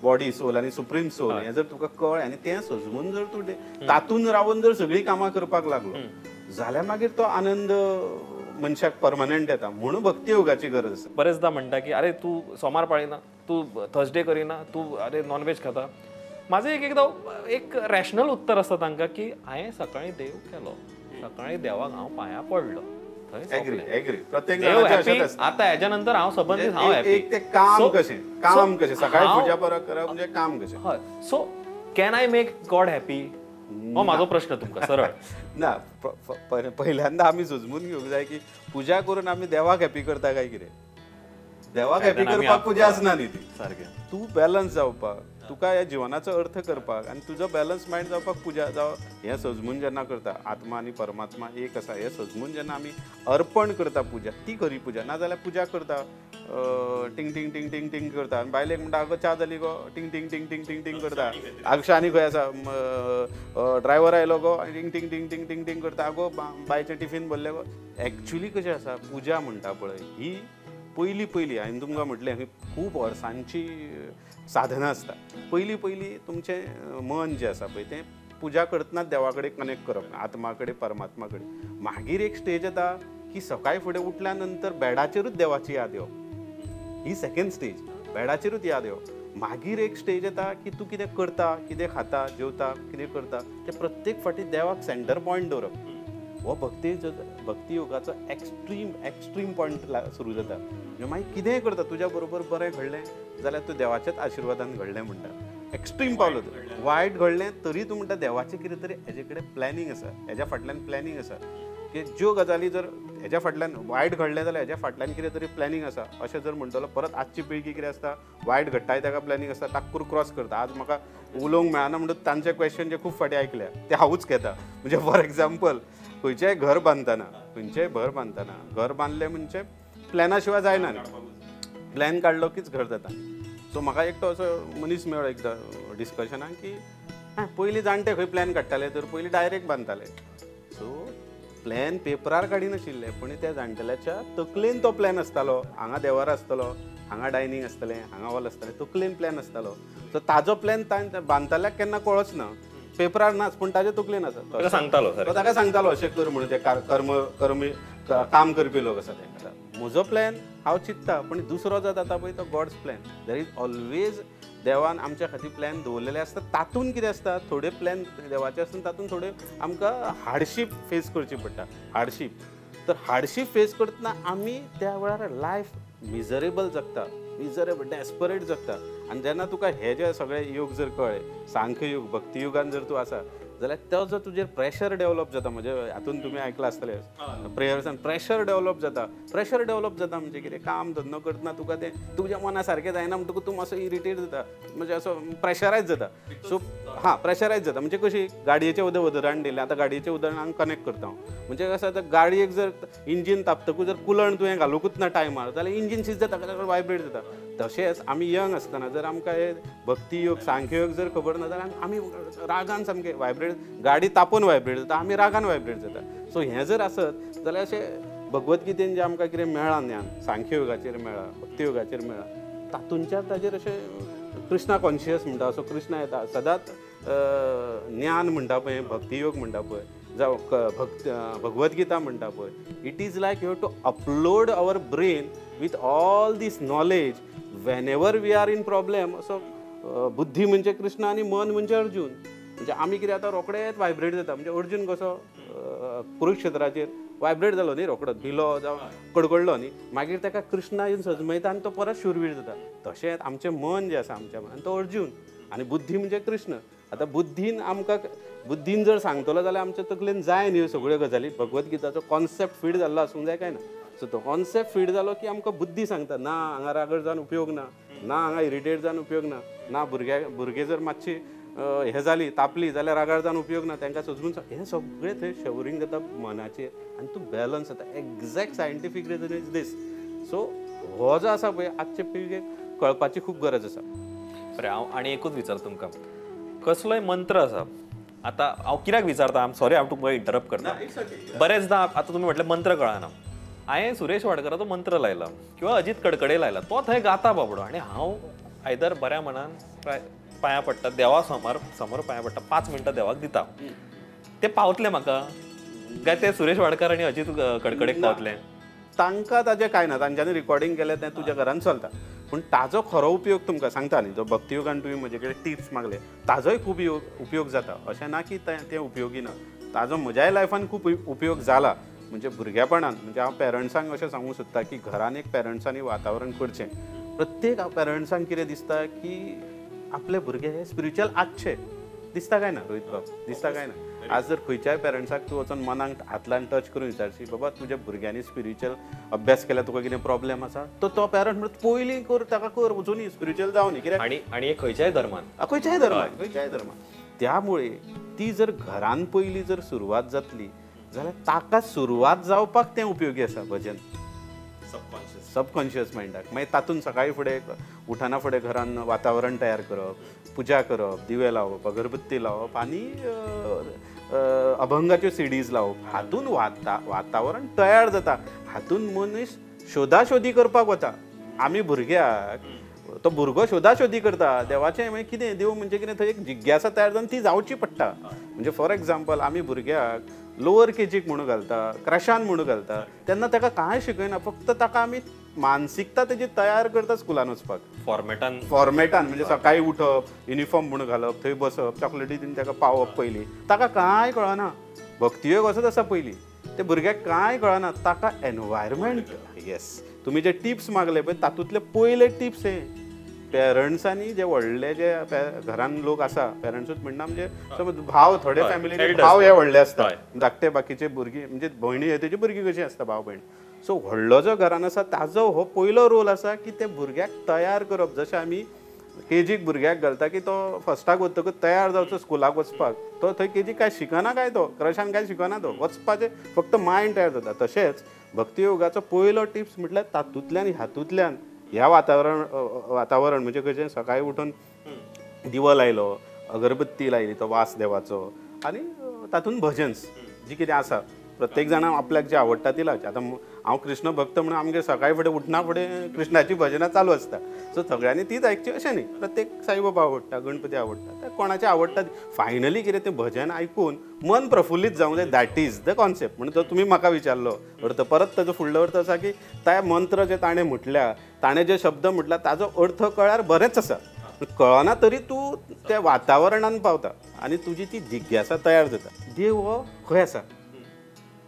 S2: बॉडी सोल आनी सुप्रीम सोल हें जर तुका कळ्ळें आनी तें सजमून जर तूं तातूंत रावन जर सगळीं कामां करपाक लागलो जाल्यार मागीर तो आनंद मनशाक परमनंट येता. म्हणून भक्तियोगाची गरज आसा.
S1: बरेचदा म्हणटा की अरे तूं सोमार पाळिना, तूं थर्सडे करिना, तूं अरे नॉनव्हेज खाता. म्हाजें एक एकदां एक रॅशनल उत्तर आसता तांकां की हांवें सकाळीं देव केलो, सकाळीं देवाक हांव पांयां पडलो, आता हेच्या नंतर हांव संबंदीत हांव हॅपी.
S2: काम कशें, काम कशें, सकाळीं पुजा परत करप म्हणजे काम कशें.
S1: हय, so can I make God happy, हो म्हाजो प्रश्न तुमकां सरळ.
S2: ना, पहिल्यांदा आमी समजून घेवंक जाय की पुजा करून आमी देवाक हॅपी करता काय कितें. देवाक हॅपी करपाक पुजा आसना न्ही ती, सारकें. तूं बॅलन्स जावपाक, तुका ह्या जिवनाचो अर्थ करपाक आनी तुजो बॅलन्स मायंड जावपाक पुजा जावं हें सजमून जेन्ना करता, आत्मा आनी परमात्मा एक आसा हें सजमून जेन्ना आमी अर्पण करता पुजा, ती खरी पुजा. नाजाल्यार पुजा करता टिंग टिंग टिंग टिंग टिंग करता आनी बायलेक म्हणटा आगो च्या जाली गो, टिंग टिंग टिंग टिंग टिंग टिंग करता, आगशे आनी खंय आसा ड्रायवर आयलो गो, टिंग टिंग टिंग टिंग टिंग टिंग करता, आगो बायचें टिफीन भरलें गो. एक्चुली कशें आसा पुजा म्हणटा पळय ही पयलीं पयलीं हांवें तुमकां म्हटलें ही खूब वर्सांची साधना आसता. पयलीं पयलीं तुमचें मन जें आसा पळय तें पुजा करतना देवा कडेन कनेक्ट करप, आत्मा कडेन परमात्मा कडेन. मागीर एक स्टेज येता की सकाळी फुडें उठल्या नंतर बेडाचेरूच देवाची याद येवप, ही सेकेंड स्टेज, बेडाचेरूच याद येवप. मागीर एक स्टेज येता की तूं कितें करता, कितें खाता, जेवता, कितें करता तें प्रत्येक फावटी देवाक सेंटर पॉयंट दवरप. हो भक्ती भक्ती योगाचो एक्स्ट्रीम एक्स्ट्रीम पॉयंट सुरू जाता. म्हणजे मागीर कितेंय करता तुज्या बरोबर बरें घडलें जाल्यार तूं देवाच्याच आशिर्वादान घडलें म्हणटा, एक्स्ट्रीम पावलो तूं. वायट घडलें तरी तूं म्हणटा देवाचें कितें तरी हेजे कडेन प्लॅनिंग आसा, हेज्या फाटल्यान प्लॅनिंग आसा की ज्यो गजाली जर हेज्या फाटल्यान वायट घडलें जाल्यार हेज्या फाटल्यान कितें तरी प्लॅनिंग आसा अशें जर म्हणटलो. परत आजची पिळगी कितें आसता, वायट घडटाय ताका प्लॅनिंग आसता, टाक्कूर क्रॉस करता. आज म्हाका उलोवंक मेळना म्हणून तांचे क्वेश्चन जे खूब फाटीं आयकल्या ते हांवूच घेता. म्हणजे फॉर एग्जाम्पल खंयचेंय घर बांदतना, खंयचेंय घर बांदतना घर बांदलें म्हणजे प्लॅना शिवाय जायना न्ही, प्लॅन काडलो कीच घर जाता. सो म्हाका एकटो असो मनीस मेळ्ळो एकदां डिस्कशनाक की पयलीं जाणटे खंय प्लॅन काडटाले तर पयलीं डायरेक्ट बांदताले. सो प्लॅन पेपरार काडिनाशिल्ले पूण त्या जाणटेल्याच्या तकलेन तो प्लॅन आसतालो, हांगा देवार आसतलो, हांगा डायनींग आसतलें, हांगा हॉल आसतलें, तकलेन प्लॅन आसतालो. सो ताजो प्लॅन बांदतल्याक केन्ना कळच ना, पेपरार नाच पूण ताजे तकलेन आसा. तो
S1: सांगतालो,
S2: तो ताका सांगतालो अशें कर म्हणून. ते कर्म कर्म काम करपी लोक आसा तेंकां. म्हजो प्लॅन हांव चिंत्ता पूण दुसरो जो जाता पळय तो God's plan. There is always देवान आमच्या खातीर प्लॅन दवरलेले आसता. तातूंत कितें आसता, थोडे प्लॅन देवाचे आसता, तातूंत थोडे आमकां हार्डशीप फेस करची पडटा. हार्डशीप तर हार्डशीप फेस करतना आमी त्या वेळार लायफ मिजरेबल जगता, मिजरेबल डेस्परेट जगता. आनी जेन्ना तुका हे जे सगळे योग जर कळ्ळे, सांख्ययोग भक्तियुगान जर तूं आसा जाल्यार तो जो तुजेर प्रेशर डेवलप जाता, म्हणजे हातून तुमी आयकलां आसतलें प्रेयर्सान प्रेशर डेवलप जाता. प्रेशर डेवलप जाता म्हणजे कितें, काम धंदो करतना तुका तें तुज्या मना सारकें जायना म्हणटकूच तूं मातसो इरिटेट जाता, म्हणजे असो प्रेशरायज जाता. सो हां प्रेशरायज जाता म्हणजे कशी गाडयेचें उदाहरण दिलें, आतां गाडयेचें उदाहरण हांव कनेक्ट करता हांव. म्हणजे कशें आतां गाडयेक जर इंजीन तापतकूच जर कुलण तुवें घालुंकूच ना टायमार जाल्यार इंजीन सीज जाता, वायब्रेट जाता. तशेंच आमी यंग आसतना जर आमकां हे भक्तियोग सांख्ययोग जर खबर ना जाल्यार आमी रागान सामकें वायब्रेट, गाडी तापोवन वायब्रेट जाता, आमी रागान वायब्रेट जाता. सो हें जर आसत जाल्यार अशें भगवद्गीतेन जें आमकां कितें मेळ्ळां ज्ञान, सांख्ययोगाचेर मेळ्ळां, भक्तियोगाचेर मेळ्ळां, तातूंतल्यान ताजेर अशें कृष्णा कॉन्शियस म्हणटा असो कृष्णा येता सदांच. ज्ञान म्हणटा पळय, भक्तियोग म्हणटा पळय, जावं भगवद्गीता म्हणटा पळय, it is like you have to upload our brain with all this knowledge whenever we are in problem. असो बुद्धी म्हणजे कृष्ण आनी मन म्हणजे अर्जुन. म्हणजे आमी कितें आतां रोखडेच वायब्रेट जाता. म्हणजे अर्जुन कसो कुरुक्षेत्राचेर वायब्रेट जालो न्ही, रोखडोच भिलो जावं कडकडलो न्ही, मागीर ताका कृष्णा येवन सजमयता आनी तो परत शुरवीर जाता. तशेंच आमचें मन जें आसा आमच्या मनान तो अर्जुन आनी बुद्धी म्हणजे कृष्ण. आतां बुद्धीन आमकां बुद्धीन जर सांगतलो जाल्यार आमच्या तकलेन जाय न्ही सगळ्यो गजाली, भगवद्गीताचो कॉन्सेप्ट फीड जाल्लो आसूंक जाय काय ना. सो तो कॉन्सेप्ट फीड जालो की आमकां बुद्धी सांगता ना हांगा रागड जावन उपयोग ना, ना हांगा इरिटेट जावन उपयोग ना, ना भुरगे जर मातशी हें जाली तापली जाल्यार रागार जावन उपयोग ना, तांकां सजून हें सगळें थंय शवरींग जाता मनाचेर आनी तूं बॅलन्स जाता. Exact scientific reason is this. So हो जो आसा पळय आजचे पिळगेक कळपाची खूब गरज आसा.
S1: बरें, हांव आनी एकूच विचारता तुमकां, कसलोय मंत्र आसा, आतां हांव कित्याक विचारता, आम सॉरी हांव तुमकां इंटरप्ट करता. बरेचदां आतां तुमी म्हटलें मंत्र कळना, हांवें सुरेश वाडकराचो मंत्र लायला किंवा अजीत कडकडे लायला, तो थंय गाता बाबडो आनी हांव आयदर बऱ्या मनान पांयां पडटा, देवा समोर समोर पांयां पडटा, 5 मिनटां देवाक दिता, ते पावतले म्हाका काय ते सुरेश वाडकर आनी अजीत कडकडेक पावतले?
S2: तांकां ताजें कांय ना, तांच्यांनी रिकॉर्डिंग केलें तें तुज्या घरान चलता. पूण ताजो खरो उपयोग तुमकां सांगता न्ही, जो भक्तियोगान तुवें म्हजे कडेन टिप्स मागले ताजोय खूब उपयोग जाता. अशें ना की तें उपयोगी ना, ताजो म्हज्याय लायफान खूब उपयोग जाला. म्हणजे भुरगेपणान म्हणजे हांव पेरंट्सांक अशें सांगूंक सोदता की घरान एक पेरंट्सांनी वातावरण करचें. प्रत्येक पेरंट्सांक कितें दिसता की आपले भुरगे हे स्पिरिच्युअल आसचे, दिसता काय ना रोहित बाब, दिसता काय ना? आज जर खंयच्याय पेरंट्साक तूं वचोन मनाक हातलान टच करून विचारशी, बाबा तुज्या भुरग्यांनी स्पिरिच्युअल अभ्यास केल्यार तुका कितें प्रॉब्लेम आसा, तो तो पेरंट म्हणटा पयलीं कर, ताका कर, वचून स्पिरिच्युअल जावनी. कित्याक
S1: आनी खंयच्याय धर्मान,
S2: खंयच्याय धर्मान, खंयच्याय धर्मान. त्यामुळे ती जर घरान पयलीं जर सुरवात जातली जाल्यार ताका सुरवात जावपाक तें उपयोगी आसा भजन. सबकॉन्शियस मायंडाक मागीर तातूंत सकाळीं फुडें उठना फुडें घरान वातावरण तयार करप, पुजा करप, दिवे लावप, अगरबत्ती लावप आनी अभंगाच्यो सिडीज लावप, हातून वातावरण तयार जाता. हातून मनीस शोधाशोधी करपाक वता. आमी भुरग्याक तो भुरगो शोधाशोधी करता देवाचें मागीर कितें, देव म्हणजे कितें, थंय एक जिज्ञासा तयार जावन ती जावची पडटा. म्हणजे फॉर एग्जाम्पल आमी भुरग्याक लोअर केजीक म्हणून घालता, क्रॅशान म्हणून घालता, तेन्ना ताका कांय शिकयना, फक्त ताका आमी मानसिकता तेजी तयार करता स्कुलान वचपाक,
S1: फॉर्मेटान
S2: फॉर्मेटान. म्हणजे सकाळीं उठप, युनिफॉर्म म्हणून घालप, थंय बसप, चॉकलेटी दिवन ताका पावप. पयलीं ताका कांय कळना, भक्तियोग वचत आसा पयलीं, ते भुरग्याक कांय कळना, ताका एनवायरमेंट. येस, तुमी जे टिप्स मागले पळय तातूंतले पयले टिप्स हे पेरंट्सांनी, जे व्हडले जे घरान लोक आसा, पेरंट्सूच म्हणना म्हणजे समज भाव, थोडे फॅमिली भाव हे व्हडले आसता, धाकटे बाकीचे भुरगीं म्हणजे भयणी तेजी भुरगीं कशीं आसता, भाव भयण. सो व्हडलो जो घरान आसा ताजो हो पयलो रोल आसा की ते भुरग्याक तयार करप. जशें आमी केजीक भुरग्याक घालता की तो फर्स्टाक वतकच तयार जावचो स्कुलाक वचपाक, तो थंय केजी काय शिकना, काय तो क्रशान काय शिकना, तो वचपाचें फक्त मायंड तयार जाता. तशेंच भक्तियोगाचो पयलो टिप्स म्हटल्यार तातूंतल्यान हातूंतल्यान ह्या वातावरण वातावरण म्हणजे कशें सकाळीं उठून दिवो लायलो, अगरबत्ती लायली, तो वास देवाचो, आनी तातूंत भजन्स जी कितें आसा प्रत्येक जाणां आपल्याक जे आवडटा ती लावची. आतां हांव कृष्ण भक्त म्हणून आमगेर सकाळीं फुडें उठना फुडें कृष्णाची भजनां चालू आसता, सो सगळ्यांनी तीच आयकची अशें न्ही. प्रत्येक साईबाबा आवडटा, गणपती आवडटा, कोणाचें आवडटा. फायनली कितें तें भजन आयकून मन प्रफुल्लीत जावंक जाय, that is the concept. म्हणून तो तुमी म्हाका विचारलो अर्थ, परत ताजो फुडलो अर्थ आसा की त्या मंत्र जे ताणें म्हटल्या, ताणें जे शब्द म्हटला ताजो अर्थ कळ्यार बरेंच आसा, कळना तरी तूं त्या वातावरणान पावता आनी तुजी ती जिज्ञासा तयार जाता. देव हो खंय आसा,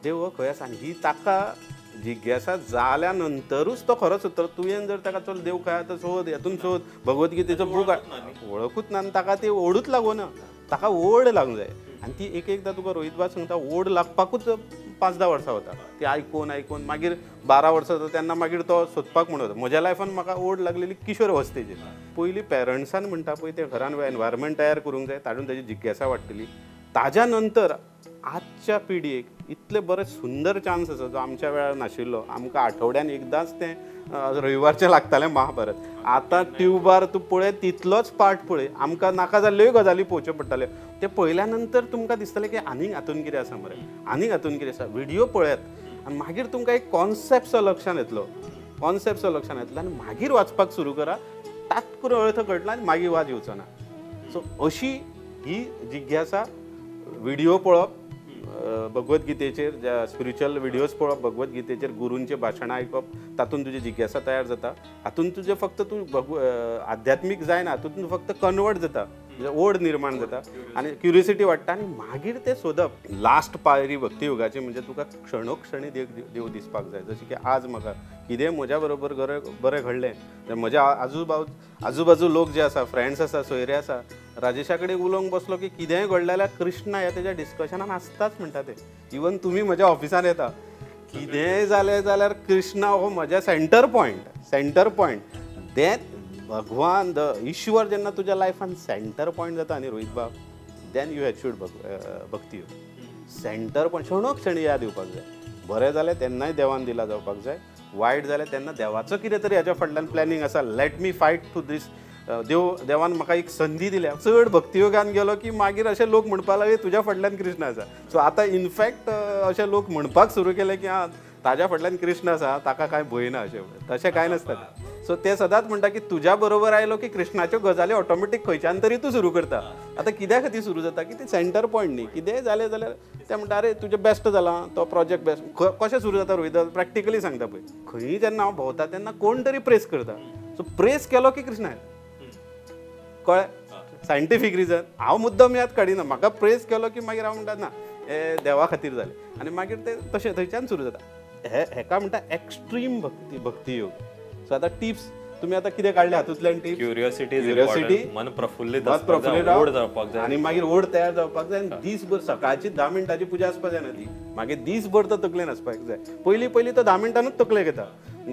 S2: देव हो खंय आसा, आनी ही ताका जिज्ञासा जाल्या नंतरूच तो खरो सुत्र. तुवें जर ताका चल देव खंय आसा सोद, हेतून सोद, भगवद्गीतेचो बूक वळखूच ना आनी ताका ती ओडूच लागूना, ताका ओड लागूंक जाय. आनी ती एक एकदां तुका रोहित बाब सांगता, ओड लागपाकूच 5-10 वर्सां वता. ती आयकून आयकून मागीर 12 वर्सां जाता तेन्ना मागीर तो सोदपाक म्हणून वता. म्हज्या लायफान म्हाका ओड लागलेली किशोर अवस्थेचेर. पयलीं पेरंट्सान म्हणटा पळय ते घरान एनवायरमेंट तयार करूंक जाय, तातूंत ताजी जिज्ञासा वाडटली. ताज्या नंतर आजच्या पिढयेक इतले बरे सुंदर चान्स आसा जो आमच्या वेळार नाशिल्लो. आमकां आठवड्यान एकदांच तें रविवारचें लागतालें महाभारत. आतां ट्यूबार तूं पळय तितलोच पार्ट पळय, आमकां नाका जाल्ल्योय गजाली पळोवच्यो पडटाल्यो. ते पळयल्या नंतर तुमकां दिसतलें की आनीक हातून कितें आसा मरे, आनीक हातून कितें आसा. व्हिडियो पळयात आनी मागीर तुमकां एक कॉन्सेप्टसो लक्षांत येतलो, कॉन्सेप्टसो लक्षांत येतलो आनी मागीर वाचपाक सुरू करा, तात करून अर्थ कळटलो आनी मागीर वाज येवचो ना. सो अशी ही जिज्ञासा, व्हिडियो पळोवप भगवद्गीतेचेर, स्पिरिच्युअल व्हिडियोज पळोवप भगवद्गीतेचेर, गुरूंचे भाशणां आयकप, तातूंत तुजी जिज्ञासा तयार जाता. हातूंत तुजें फक्त तूं आध्यात्मीक जायना, हातूंत तूं फक्त कन्वर्ट जाता, ओड निर्माण जाता आनी क्युरियोसिटी वाडटा आनी मागीर तें सोदप. लास्ट पायरी भक्तियोगाची म्हणजे तुका क्षणोक्षणी देव दिसपाक जाय. जशें की आज म्हाका कितें म्हज्या बरोबर बरें घडलें, म्हज्या आजूबाजू लोक जे आसा, फ्रेंड्स आसा, सोयरे आसा, राजेशा कडेन उलोवंक बसलो की कितेंय घडलें जाल्यार कृष्णा ह्या तेज्या डिस्कशनान आसताच म्हणटा ते. इवन तुमी म्हज्या ऑफिसान येता, कितेंय जालें जाल्यार कृष्णा हो म्हज्या सेंटर पॉयंट, सेंटर पॉयंट. तें भगवान the ईश्वर जेन्ना तुज्या लायफान सेंटर पॉयंट जाता न्ही रोहित बाब, then you achieved bhakti. Centre point क्षणोक्षणी याद येवपाक जाय. बरें जालें तेन्नाय देवान दिला जावपाक जाय, वायट जालें तेन्ना देवाचो कितें तरी हाज्या फाटल्यान प्लॅनिंग आसा. Let me fight to this. देवान म्हाका एक संदी दिल्या. चड भक्तियोगान गेलो की मागीर अशे लोक म्हणपाक लागले तुज्या फाटल्यान कृष्ण आसा. सो आतां इनफॅक्ट अशे लोक म्हणपाक सुरू केले की आं ताज्या फाटल्यान कृष्ण आसा, ताका कांय भंय ना, अशें तशें कांय नासता. सो ते सदांच म्हणटा की तुज्या बरोबर आयलो की कृष्णाच्यो गजाली ऑटोमॅटीक खंयच्यान तरी तूं सुरू करता. आतां कित्या खातीर सुरू जाता की ते सेंटर पॉयंट न्ही, कितेंय जालें जाल्यार ते म्हणटा अरे तुजें बेस्ट जालां, तो प्रोजेक्ट बेस्ट. कशें सुरू जाता रोहित, प्रॅक्टिकली सांगता पळय. खंयी जेन्ना हांव भोंवता तेन्ना कोण तरी प्रेस करता, सो प्रेस केलो की कृष्णा कळ्ळें. सायंटिफीक रिजन हांव मुद्दम याद काडिना, म्हाका प्रेस केलो की मागीर हांव म्हणटा ना हे देवा खातीर जालें आनी मागीर तें तशें थंयच्यान सुरू जाता. हे हेका म्हणटा एक्स्ट्रीम भक्ती, भक्तियोग. सो आतां टिप्स तुमी आतां कितें काडलें हातूंतल्यान टिप्स?
S1: क्युरियोसिटी, क्युरियोसिटी, मन प्रफुल्लीत, ओढ जावपाक जाय
S2: आनी मागीर ओढ तयार जावपाक जाय. आनी दीसभर सकाळची 10 मिनटांची पुजा आसपाक जायना, ती मागीर दीसभर तो तकलेन आसपाक जाय. पयलीं पयलीं तो 10 मिनटानूच तकलेक येता,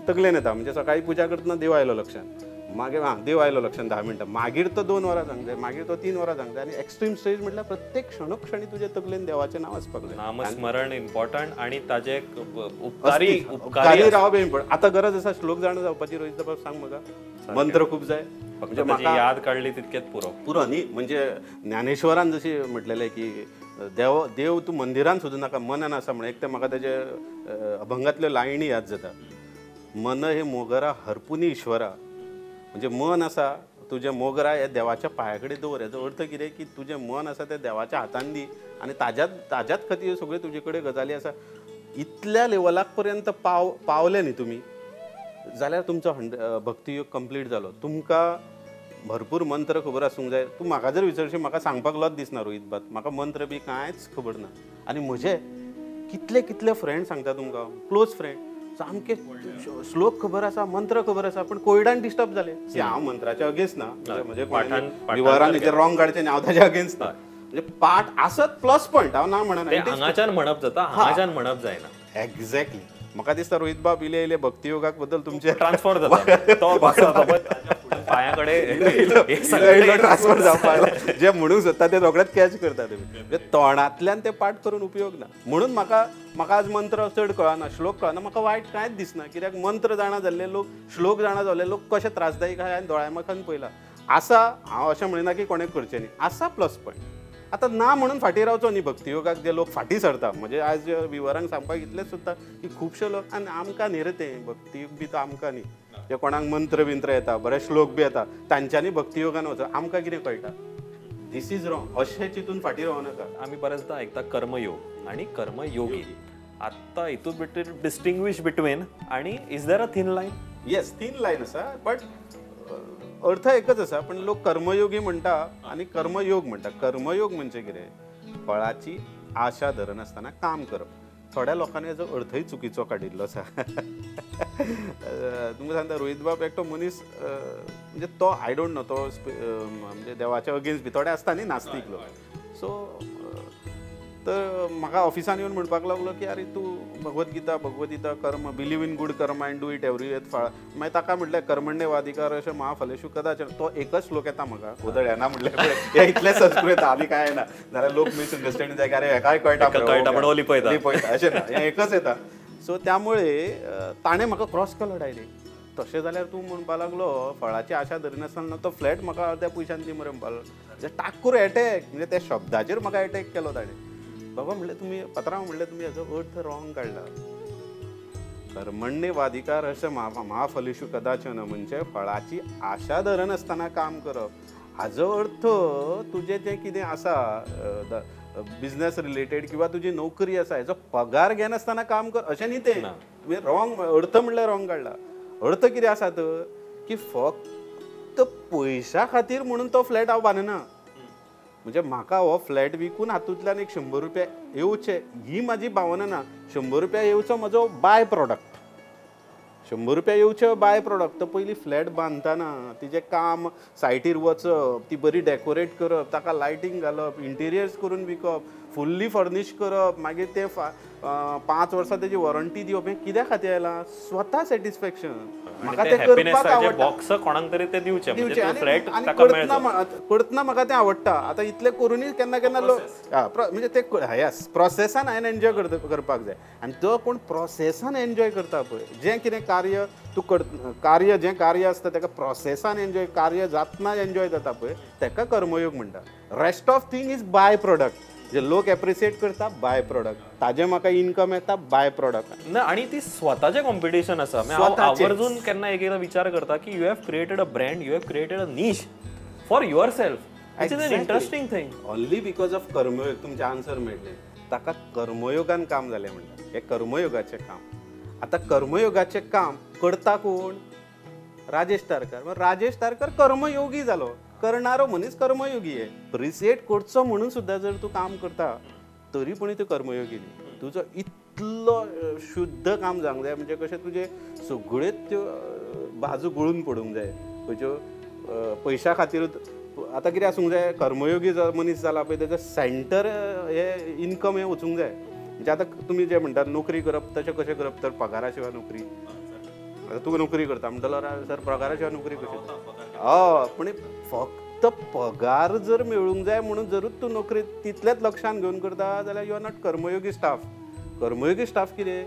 S2: तकलेन येता. म्हणजे सकाळी पुजा करतना देव आयलो लक्षांत, मागीर हां देव आयलो लक्षांत 10 मिनटां, मागीर तो 2 वरां सांग जाय, मागीर तो 3 वरां सांग जाय. आनी एक्स्ट्रीम स्टेज म्हटल्यार प्रत्येक क्षणोक्षणी तुजे तकलेन देवाचें नांव आसपाक जाय.
S1: नामस्मरण इम्पॉर्टंट आनी ताजे उपकारी उपकारी
S2: रावप इम्पॉर्टंट. आतां गरज आसा श्लोक जाणा जावपाची. रोहित बाब सांग म्हाका, मंत्र खूब जाय,
S1: म्हणजे म्हाका याद काडली तितकेच पुरो
S2: पुरो न्ही. म्हणजे ज्ञानेश्वरान जशी म्हटलेलें की देव देव तूं मंदिरान सोदूं नाका, मनान आसा म्हण. एक तें म्हाका तेजे अभंगातल्यो लायणी याद जाता, मन हे मोगरा हरपुनी ईश्वरा. म्हणजे मन आसा तुजें मोगरा हे देवाच्या पांया कडेन दवर. हेजो अर्थ कितें की तुजें मन आसा तें देवाच्या हातान दी आनी ताज्याच खातीर सगळ्यो तुजे कडेन गजाली आसा. इतल्या लेवलाक पर्यंत पावले न्ही तुमी जाल्यार तुमचो भक्तियोग कंप्लीट जालो. तुमकां भरपूर मंत्र खबर आसूंक जाय. तूं म्हाका जर विचारशी म्हाका सांगपाक लज दिसना रोहित बाब, म्हाका मंत्र बी कांयच खबर ना. आनी म्हजे कितले कितले फ्रेंड सांगता तुमकां, क्लोज फ्रेंड, सामके श्लोक खबर आसा, मंत्र खबर आसा, पण कोविडान डिस्टर्ब जाले. हांव मंत्राच्या अगेन्स्ट ना, म्हणजे विवरान रॉंग काडचें हांव ताच्या अगेन्स्ट ना. म्हणजे पाठ आसत प्लस पॉयंट, हांव ना म्हणना.
S1: हांगाच्यान म्हणप जाता, हांगाच्यान म्हणप जायना.
S2: एक्झॅक्टली. म्हाका दिसता रोहित बाब इले इले भक्तियोगाक बद्दल तुमचे
S1: ट्रान्सफर जाता, तो पांया कडेन
S2: ट्रान्सफर जावपाक जे म्हणूंक सोदता ते रोखडेच कॅच करता तुमी. म्हणजे तोंडांतल्यान ते पाठ करून उपयोग ना. म्हणून म्हाका म्हाका आज मंत्र चड कळना, श्लोक कळना, म्हाका वायट कांयच दिसना. कित्याक मंत्र जाणा जाल्ले लोक, श्लोक जाणा जाल्ले लोक कशे त्रासदायक आहा हांवें दोळ्या मुखान पळयला आसा. हांव अशें म्हणिना की कोणें करचें न्ही, आसा प्लस पॉयंट. आतां ना म्हणून फाटीं रावचो न्ही. भक्तियोगाक जे लोक फाटीं सरता, म्हणजे आज विवरांक सांगपाक इतलेंच सोदता की खुबशे लोक, आनी आमकां न्ही रे तें भक्तियोग बी तो आमकां न्ही, जे कोणाक मंत्र बिंत्र येता, बरे श्लोक बी येता, तांच्यांनी भक्तियोगान वचप, आमकां कितें कळटा? This is wrong. अशें चिंतून फाटीं रावं नाका.
S1: आमी बरेचदा ऐकता कर्मयोग आनी कर्मयोगी. आत्तां हितून बिटवीन डिस्टिंग्विश बिटवीन आनी is there a thin line?
S2: Yes, thin line आसा, बट अर्थ एकच आसा. पण लोक कर्मयोगी म्हणटा आनी कर्मयोग म्हणटा. कर्मयोग म्हणजे कितें? फळाची आशा धरनासतना काम करप. थोड्या लोकांनी हेजो अर्थय चुकीचो काडिल्लो आसा. तुमकां सांगता रोहित बाब एकटो मनीस, म्हणजे तो I don't know, तो म्हणजे देवाच्या अगेन्स्ट बी थोडे आसता न्ही नास्तीक लोक. सो तर म्हाका ऑफिसान येवन म्हणपाक लागलो की अरे तूं भगवद्गीता भगवद्गीता कर्म, believe in good karma and do it every year फळ. मागीर ताका म्हटलें कर्मण्यवाधिकार अशें महाफलेशु कदाचन. तो एकच श्लोक येता म्हाका, उदळ येना म्हटलें हे इतलें संस्कृत आनी कांय येना, जाल्यार लोक मिसअंडरस्टँड जाय की अरे हेकाय कळटा
S1: कळटा लिपयता
S2: लिपयता, अशें ना, हें एकच येता. सो त्यामुळे ताणें म्हाका क्रॉस केलो डायरेक्ट. तशें जाल्यार तूं म्हणपाक लागलो फळाची आशा धरिनासतना तो फ्लॅट म्हाका अर्द्या पयशान दी मरे म्हणपाक लागलो. म्हणजे टाकूर एटॅक, म्हणजे त्या शब्दाचेर म्हाका एटॅक केलो ताणें. बाबा म्हणलें तुमी पत्रांव म्हणलें तुमी हेजो अर्थ रॉंग काडला. कर्मण्यवाधिकार अशें महाफलेशु कदाचन म्हणजे फळाची आशा धरनासतना काम करप. हाजो अर्थ तुजें जें कितें आसा बिजनेस रिलेटेड किंवा तुजी नोकरी आसा हेजो पगार घेनासतना काम कर अशें न्ही तें. तुवें रॉंग अर्थ म्हणल्यार रॉंग काडला. अर्थ कितें आसा तर की फक्त पयशा खातीर म्हणून तो फ्लॅट हांव बांदना. म्हणजे म्हाका हो फ्लॅट विकून हातूंतल्यान एक 100 रुपया येवचे ही म्हाजी भावना ना. 100 रुपया येवचो म्हजो बाय प्रोडक्ट, 100 रुपया येवचे बाय प्रोडक्ट. तो पयलीं फ्लॅट बांदतना तिजें काम, सायटीर वचप, ती बरी डेकोरेट करप, ताका लायटींग घालप, इंटिरियर्स करून विकप, फुल्ली फर्निश करप, मागीर ते 5 वर्सां तेजी वॉरंटी दिवप, हें कित्या खातीर आयलां? स्वता सॅटिस्फॅक्शन. म्हाका तें करपाक आवडटा.
S1: बॉक्स कोणाक तरी ते दिवचें,
S2: आनी करतना म्हाका तें आवडटा. आतां इतलें करुनूय केन्ना केन्ना लोक म्हणजे ते येस प्रोसेसान हांवें एन्जॉय करपाक जाय. आनी तो कोण प्रोसेसान एन्जॉय करता पळय, जें कितें कार्य तूं कार्य जें कार्य आसता ताका प्रोसेसान एन्जॉय, कार्य जातना एन्जॉय जाता पळय, ताका कर्मयोग म्हणटा. Rest of thing is by product. जे लोक एप्रिशिएट करता बाय प्रोडक्ट, ताजे म्हाका इनकम येता बाय प्रोडक्ट
S1: ना. आनी ती स्वताचें कॉम्पिटिशन आसा. हांव आवर्जून केन्ना एक एकदां विचार करता की you have created a brand, you have created a niche for yourself. It's an interesting thing.
S2: Only because of कर्मयोग तुमचें आन्सर मेळ्ळें. ताका कर्मयोगान काम जालें म्हणटा. हें कर्मयोगाचें काम. आतां कर्मयोगाचें काम करता कोण? राजेश तारकर. राजेश तारकर कर्मयोगी जालो. करणारो मनीस कर्मयोगी आहे. अप्रिसिएट करचो म्हणून सुद्दां जर तूं काम करता तरी पण तूं कर्मयोगी न्ही. तुजो इतलो शुद्ध काम जावंक जाय, म्हणजे कशें तुजें सगळ्योच त्यो बाजू गळून पडूंक जाय खंयच्यो पयशा खातीरूच. आतां कितें आसूंक जाय, कर्मयोगी मनीस जाला पळय तेजो सेंटर हे इनकम हें वचूंक जाय. म्हणजे आतां तुमी जे म्हणटात नोकरी करप तशें कशें करप, तर पगारा शिवाय नोकरी, आतां तूं नोकरी करता म्हणटलो सर पगारा शिवाय नोकरी कशी? हय, पूण फक्त पगार जर मेळूंक जाय म्हणून जरूच तूं नोकरी तितलेंच लक्षान घेवन करता जाल्यार you are not Karmayogi staff. Karmayogi staff कितें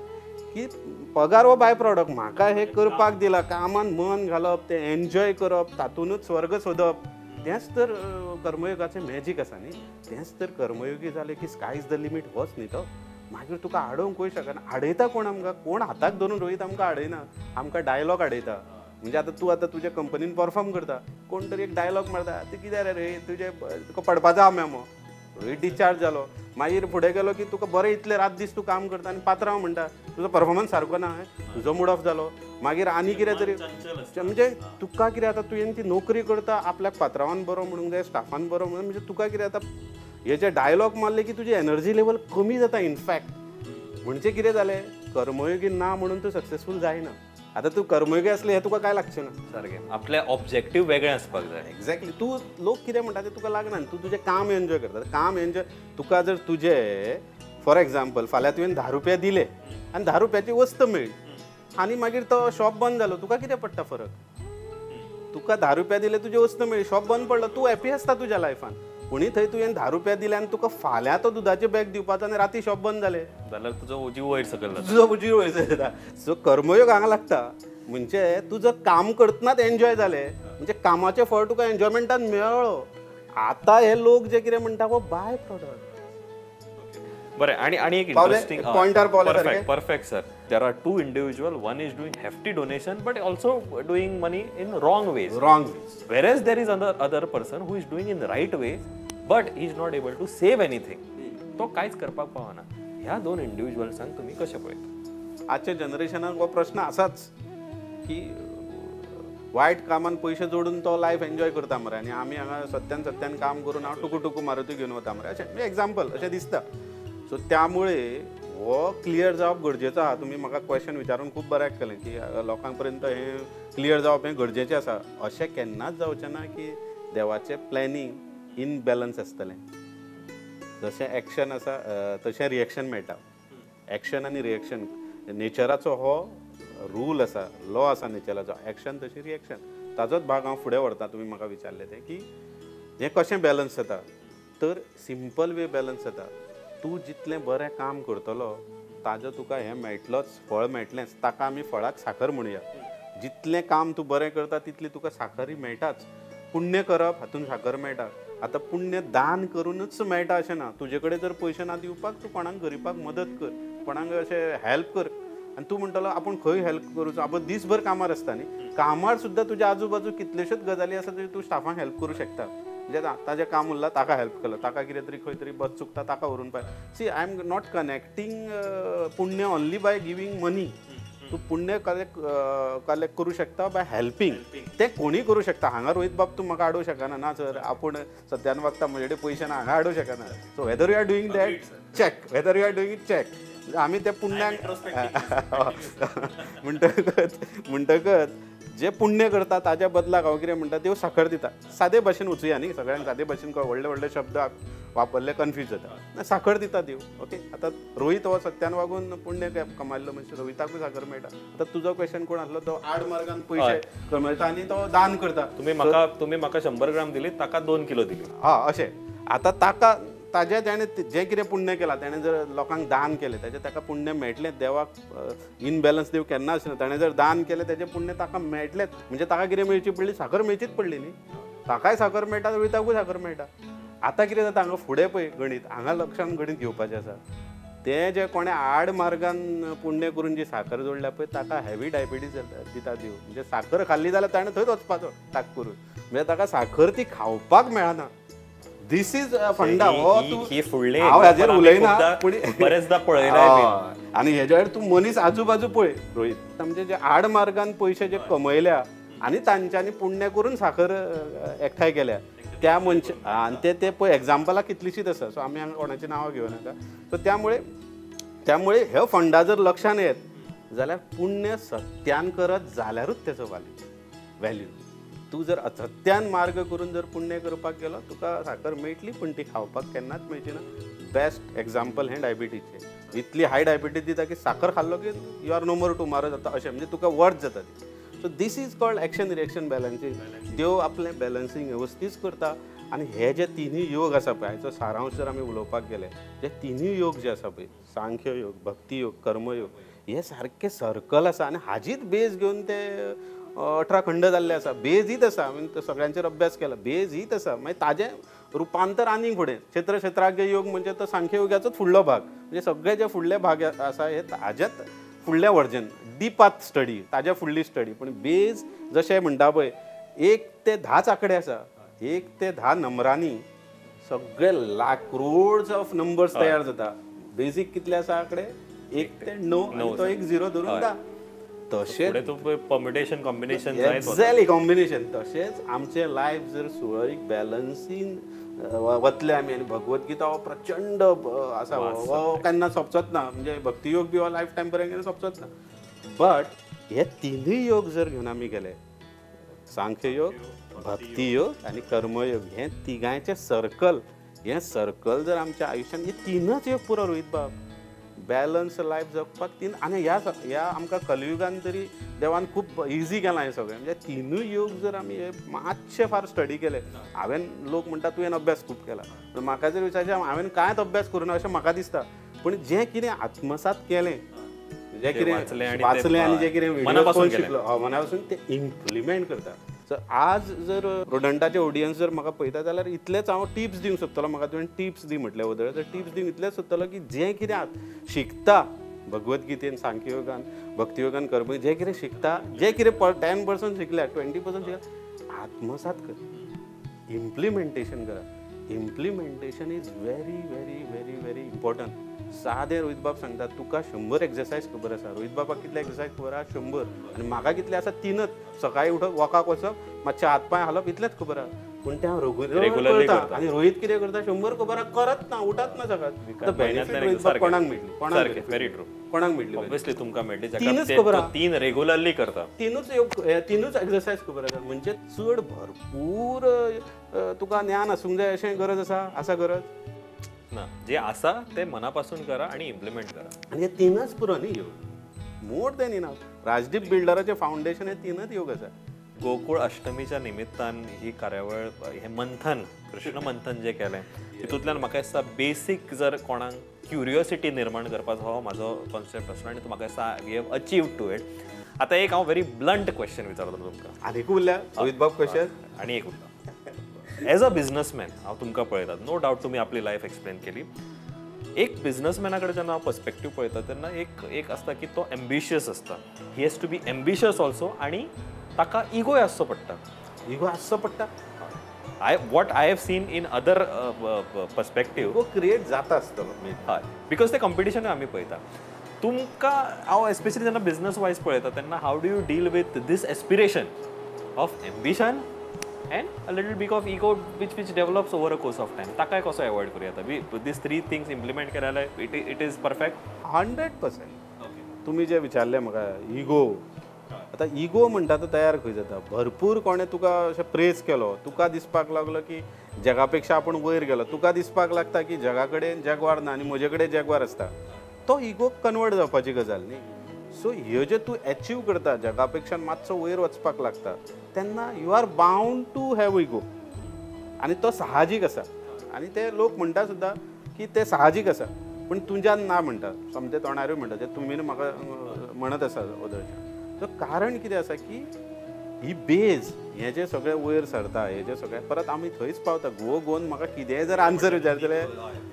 S2: की पगार हो बाय प्रोडक्ट, म्हाका हें करपाक दिलां, कामान मन घालप, तें एन्जॉय करप, तातूंतच स्वर्ग सोदप, तेंच तर कर्मयोगाचें मॅजीक आसा न्ही. तेंच तर कर्मयोगी जालें की स्काय is the limit होच न्ही तो. मागीर तुका आडोवंक कोण शकना. आडयता कोण आमकां? कोण हाताक धरून रोहीत आमकां आडयना, आमकां डायलॉग आडयता. म्हणजे आतां तूं आतां तुज्या कंपनीन परफॉर्म करता, कोण तरी एक डायलॉग मारता, तें कितें रे रोहीत तुजें तुका पडपाचो आहा मॅमो, रोहीत डिस्चार्ज जालो. मागीर फुडें गेलो की तुका बरें इतलें रात दीस तूं काम करता आनी पात्रांव म्हणटा तुजो परफॉर्मन्स सारको ना, तुजो मूड ऑफ जालो. मागीर आनी कितें तरी म्हणजे तुका कितें आतां तुवें ती नोकरी करता आपल्याक पात्रांवान बरो म्हणूंक जाय, स्टाफान बरो म्हणून, म्हणजे तुका कितें आतां हे जे डायलॉग मारले की तुजी एनर्जी लेवल कमी जाता इनफॅक्ट. म्हणजे कितें जालें, कर्मयोगी ना म्हणून तूं सक्सेसफूल जायना. आतां तूं कर्मयोगी आसलें हें तुका कांय लागचें ना.
S1: सारकें, आपलें ऑब्जेक्टीव वेगळें आसपाक जाय.
S2: एक्झॅक्टली, तूं लोक कितें म्हणटा तें तुका लागना, तूं तुजें काम एन्जॉय करता. काम एन्जॉय तुका जर तुजें फॉर एग्जाम्पल फाल्यां तुवें 10 रुपया दिले आनी 10 रुपयाची वस्त मेळ्ळी आनी मागीर तो शॉप बंद जालो, तुका कितें पडटा फरक? तुका 10 रुपया दिले, तुजी वस्त मेळ्ळी, शॉप बंद पडलो, तूं हॅपी आसता तुज्या लायफान. पूण थंय तुवें 10 रुपया दिले आनी तुका फाल्यां तो दुदाचें बॅग दिवपाचो आनी राती शॉप बंद जालें
S1: जाल्यार तुजो जीव वयर सकयल जाता,
S2: तुजो जीव वयर सकयल जाता. सो कर्मयोग हांगा लागता. म्हणजे तुजो काम करतनाच एन्जॉय जालें म्हणजे कामाचें फळ तुका एन्जॉयमेंटान मेळ्ळो. आतां हे लोक जे कितें म्हणटा हो बाय प्रोडक्ट.
S1: बरें, आनी आनी एक इंटरेस्टिंग
S2: पॉयंटार पावले.
S1: Perfect perfect sir. There are two individual, one is doing hefty donation but also doing money in wrong ways,
S2: wrong ways,
S1: whereas there is other person who is doing in right ways but he is not able to save anything. तो कांयच करपाक पावना. ह्या दोन इंडिव्हिज्युअल्सांक तुमी कशें पळयता?
S2: आजच्या जनरेशनाक हो प्रश्न आसाच की वायट कामान पयशे जोडून तो लायफ एन्जॉय करता मरे आनी आमी हांगा सत्यान सत्यान काम करून हांव टुकू टुकू मारुती घेवन वता मरे, अशें एग्जाम्पल अशें दिसता. सो त्यामुळे हो क्लियर जावप गरजेचो आहा. तुमी म्हाका क्वेश्चन विचारून खूब बऱ्याक केलें की लोकांक पर्यंत हें क्लियर जावप हें गरजेचें आसा. अशें केन्नाच जावचें ना की देवाचें प्लॅनिंग इन बॅलन्स आसतलें. जशें एक्शन आसा तशें रिएक्शन मेळटा. एक्शन आनी रिएक्शन नेचराचो हो रूल आसा, लॉ आसा नेचराचो, एक्शन तशी रिएक्शन. ताजोच भाग हांव फुडें व्हरता. तुमी म्हाका विचारलें तें की हें कशें बॅलन्स जाता, तर सिंपल वे बॅलन्स जाता. तूं जितलें बरें काम करतलो ताजो तुका हें मेळटलोच, फळ मेळटलेंच. ताका आमी फळाक साखर म्हणुया. जितलें काम तूं बरें करता तितली तुका साखरय मेळटाच. पुण्य करप हातून साखर मेळटा. आतां पुण्य दान करूनच मेळटा अशें ना. तुजे कडेन जर पयशे ना दिवपाक, तूं कोणाक गरिबाक मदत कर, कोणाक अशें हॅल्प कर. आनी तूं म्हणटलो आपूण खंय हॅल्प करूचो, आपूण दीसभर कामार आसता न्ही. कामार सुद्दां तुज्या आजू बाजू कितल्योश्योच गजाली आसा त्यो तूं स्टाफांक हॅल्प करूं शकता. म्हणजे ताजें काम उरलां ताका हॅल्प केलो, ताका कितें तरी खंय तरी बस चुकता ताका व्हरून पाय. See, I am not connecting पुण्य ओनली बाय गिवींग मनी. तूं पुण्य कलेक्ट करूं शकता बाय हॅल्पींग. तें कोणूय करूं शकता. हांगा रोहीत बाब तूं म्हाका आडोवंक शकना ना सर आपूण सत्यान वागता म्हजे कडेन पयशे ना, हांगा आडोवंक शकना. So whether you are doing that check, whether you are doing it check. आमी त्या पुण्याक म्हणटकच जे पुण्य करता ताज्या बदलाक हांव कितें म्हणटा, देव साखर दिता. सादे भाशेन वचुया न्ही, सगळ्यांक सादे भाशेन व्हडले व्हडले शब्द वापरले कन्फ्यूज जाता. साखर दिता देव. ओके, आतां रोहीत हो सत्यान वागून पुण्य कमायल्लो मनीस, रोहिताकूय साखर मेळटा. आतां तुजो क्वेश्चन कोण आसलो, तो आड मार्गान पयशे कमयता आनी तो दान करता.
S1: तुमी म्हाका 100 ग्राम दिली, ताका 2 किलो दिली.
S2: हा, अशें आतां ताका ताजें ताणें जें कितें पुण्य केलां, ताणें जर लोकांक दान केलें ताजें ताका पुण्य मेळटलें. देवाक इनबॅलन्स देव केन्ना आसना. ताणें जर दान केलें ताजें पुण्य ताका मेळटलेंच. म्हणजे ताका कितें मेळची पडली, साखर मेळचीच पडली न्ही. ताकाय साखर मेळटा, रोहिताकूय साखर मेळटा. आतां कितें जाता हांगा फुडें पळय गणीत, हांगा लक्षान गणीत घेवपाचें आसा. तें जें कोणें आड मार्गान पुण्य करून जी साखर जोडल्या पळय ताका हेवी डायबिटीज दिता देव. म्हणजे साखर खाल्ली जाल्यार ताणें थंयच वचपाचो ताक करून. म्हणजे ताका साखर ती खावपाक मेळना. This is फंडा. हो हांव हाजेर उलयना पूण
S1: बरेचदा पळयला.
S2: आनी हेजेर तूं मनीस आजू बाजू पळय रोहीत, म्हणजे जे आड मार्गान पयशे जे कमयल्या आनी तांच्यांनी पुण्य करून साखर एकठांय केल्या त्या मनश आनी ते पळय एग्जाम्पलां कितलींशींच आसा. सो आमी हांगा कोणाचीं नांवां घेवं नाका. सो त्यामुळे त्यामुळे हे फंडा जर लक्षान येत जाल्यार पुण्य सत्यान करत जाल्यारूच तेचो व्हॅल्यू. तूं जर असत्यान मार्ग करून जर पुण्य करपाक गेलो तुका साकर मेळटली पूण ती खावपाक केन्नाच मेळची ना. बेस्ट एग्जाम्पल हें डायबिटीजचें. इतली हाय डायबिटीज दिता की साकर खाल्लो की you are no more tomorrow जाता अशें, म्हणजे तुका वर्थ जाता ती. So this is called action reaction balancing. देव आपलें बॅलन्सींग वेवस्थीच करता. आनी हे जे तिनूय योग आसा पळय हाचो सारांश जर आमी उलोवपाक गेले, जे तिनूय योग जे आसा पळय, सांख्य योग, भक्ती योग, कर्मयोग, हे सारके सर्कल आसा आनी हाजीच बेज घेवन ते 18 खंड जाल्ले आसा. बेज हीच आसा, हांवें सगळ्यांचेर अभ्यास केला, बेज हीच आसा. मागीर ताजें रुपांतर आनीक फुडें क्षेत्र क्षेत्राज्ञ योग म्हणजे तो सांख्य योगाचोच फुडलो भाग, म्हणजे सगळे जे फुडले भाग आसा हे ताजेच फुडलें वर्जन, डीपाथ स्टडी, ताज्या फुडली स्टडी. पूण बेज जशें म्हणटा पळय 1 ते 10 आंकडे आसा, 1 ते 10 नंबरांनी सगळे लाख क्रोड्स ऑफ नंबर्स तयार जाता. बेजीक कितले आसा आंकडे, 1 ते 9, तो एक 0 धरून 10. तशें
S1: परम्युटेशन कॉम्बिनेशन,
S2: एक्झॅक्टली कॉम्बिनेशन. तशेंच आमचें लायफ जर सुरळीत बॅलन्सीन वतले आमी, आनी भगवद्गीता हो प्रचंड आसा, हो केन्ना सोंपचोच ना, म्हणजे भक्तियोग बी हो लायफ टायम पर्यंत केन्ना सोंपचोच ना. बट हे तिनूय योग जर घेवन आमी गेले, सांख्ययोग, भक्तियोग आनी कर्मयोग, हे तिगांयचें सर्कल, हें सर्कल जर आमच्या आयुश्यान हे तिनूच योग पुरो रोहित बाब, बॅलन्स लायफ जगपाक तीन. आनी ह्या ह्या आमकां कलयुगान तरी देवान खूब इजी केलां हें सगळें. म्हणजे तिनूय योग जर आमी हे मातशे फार स्टडी केले, हांवें लोक म्हणटा तुवें अभ्यास खूब केला, पूण म्हाका जर विचारचें हांवें कांयच अभ्यास करूं ना अशें म्हाका दिसता. पूण जें कितें आत्मसात केलें, जें कितें वाचलें आनी जें कितें मनापासून शिकलो, मनापासून तें इम्प्लिमेंट करता. सो आज जर रोडंटाचे ऑडियन्स जर म्हाका पळयता जाल्यार इतलेंच हांव टिप्स दिवंक सोदतलो. म्हाका तुवें टिप्स दी म्हटलें वदळ, तर टिप्स दिवंक इतलेंच सोदतलो की जें कितें शिकता भगवद्गीतेन, सांख्ययोगान, भक्तियोगान, कर्म, जें कितें शिकता, जें कितें 10% शिकल्या, 20% शिकल्या, आत्मसात कर, इम्प्लिमेंटेशन करा. Implementation is very very very very important. सादें रोहित बाब सांगता तुका 100 एक्सरसायज खबर आसा. रोहित बाबाक कितले एक्सरसायज खबर आसा? 100. आनी म्हाका कितले आसा? 3च. सकाळीं उठप, वॉकाक वचप, मातशें हात पांय हालप, इतलेंच खबर आसा. पूण तें हांव रेगुलर करता. आनी रोहित कितें करता, 100 खबर आसा, करत ना, उठत ना सकाळीं. आतां बेनिफीट रोहित बाब कोणाक मेळटली? कोणाक?
S1: Very true.
S2: कोणाक मेळटली?
S1: ऑब्वियसली तुमकां मेळटली.
S2: 3च खबर आसा,
S1: 3 रेगुलरली करता,
S2: 3च योग, 3च एक्सरसायज खबर आसा. म्हणजे चड भरपूर तुका ज्ञान आसूंक जाय अशें गरज आसा? आसा गरज
S1: ना. जे आसा ते मनापासून करा आणि इम्प्लिमेंट करा.
S2: आनी हे 3च पुरो न्ही योग, मोर दॅन इनफ. राजदीप बिल्डराचें फावंडेशन हे 3च योग आसा.
S1: गोकुळ अष्टमीच्या निमित्तान ही कार्यावळ, हे मंथन, कृष्ण मंथन जे केलें, तितूंतल्यान म्हाका दिसता बेसीक जर कोणाक क्युरियोसिटी निर्माण करपाचो हो म्हाजो कॉन्सेप्ट आसलो आनी म्हाका दिसता we have achieve to it. आतां एक हांव व्हेरी ब्लंट क्वेश्चन विचारतलो तुमकां.
S2: आनीक उरल्या रोहित बाब क्वेश्चन?
S1: आनी एक उरला. एज अ बिजनसमॅन हांव तुमकां पळयता, नो डावट तुमी आपली लायफ एक्सप्लेन केली. एक बिजनसमॅना कडेन जेन्ना हांव पर्सपेक्टीव पळयता तेन्ना एक एक आसता की तो एम्बिशियस आसता, he has to be ambitious also, आनी ताका इगोय आसचो पडटा.
S2: इगो आसचो पडटा.
S1: I what I have seen in other perspective,
S2: ego create जाता आसतलो.
S1: हय, because ते कॉम्पिटिशन आमी पळयता. तुमकां हांव एस्पेशली जेन्ना बिजनस वायज पळयता तेन्ना how do you deal with this aspiration of ambition and a little bit of ego which develops over a course of time? ताकाय कसो एवॉयड करूं येता? These 3 things implement केले जाल्यार it is perfect
S2: 100%. तुमी जे विचारलें म्हाका इगो, आतां इगो म्हणटा तो तयार खंय जाता? भरपूर कोणें तुका अशें प्रेस केलो, तुका दिसपाक लागलो की जगा पेक्षा आपूण वयर गेलो, तुका दिसपाक लागता की जगा कडेन जॅगवार ना आनी म्हजे कडेन जॅगवार आसता, तो इगो कन्वर्ट जावपाची गजाल न्ही. सो ह्यो जे तूं एचीव करता, जगा पेक्षा मातसो वयर वचपाक लागता, तेन्ना you are bound to have ego, आनी तो साहजीक आसा. आनी ते लोक म्हणटा सुद्दां की ते साहजीक आसा, पूण तुज्यान ना म्हणटा, सोमते तोंडारूय म्हणटा, ते तुमी म्हाका म्हणत आसा वदळचें. सो कारण कितें आसा की ही बेज हें जें सगळें वयर सरता, हें जें सगळें परत आमी थंयच पावता. गो गोवन म्हाका कितेंय जर आन्सर विचारतले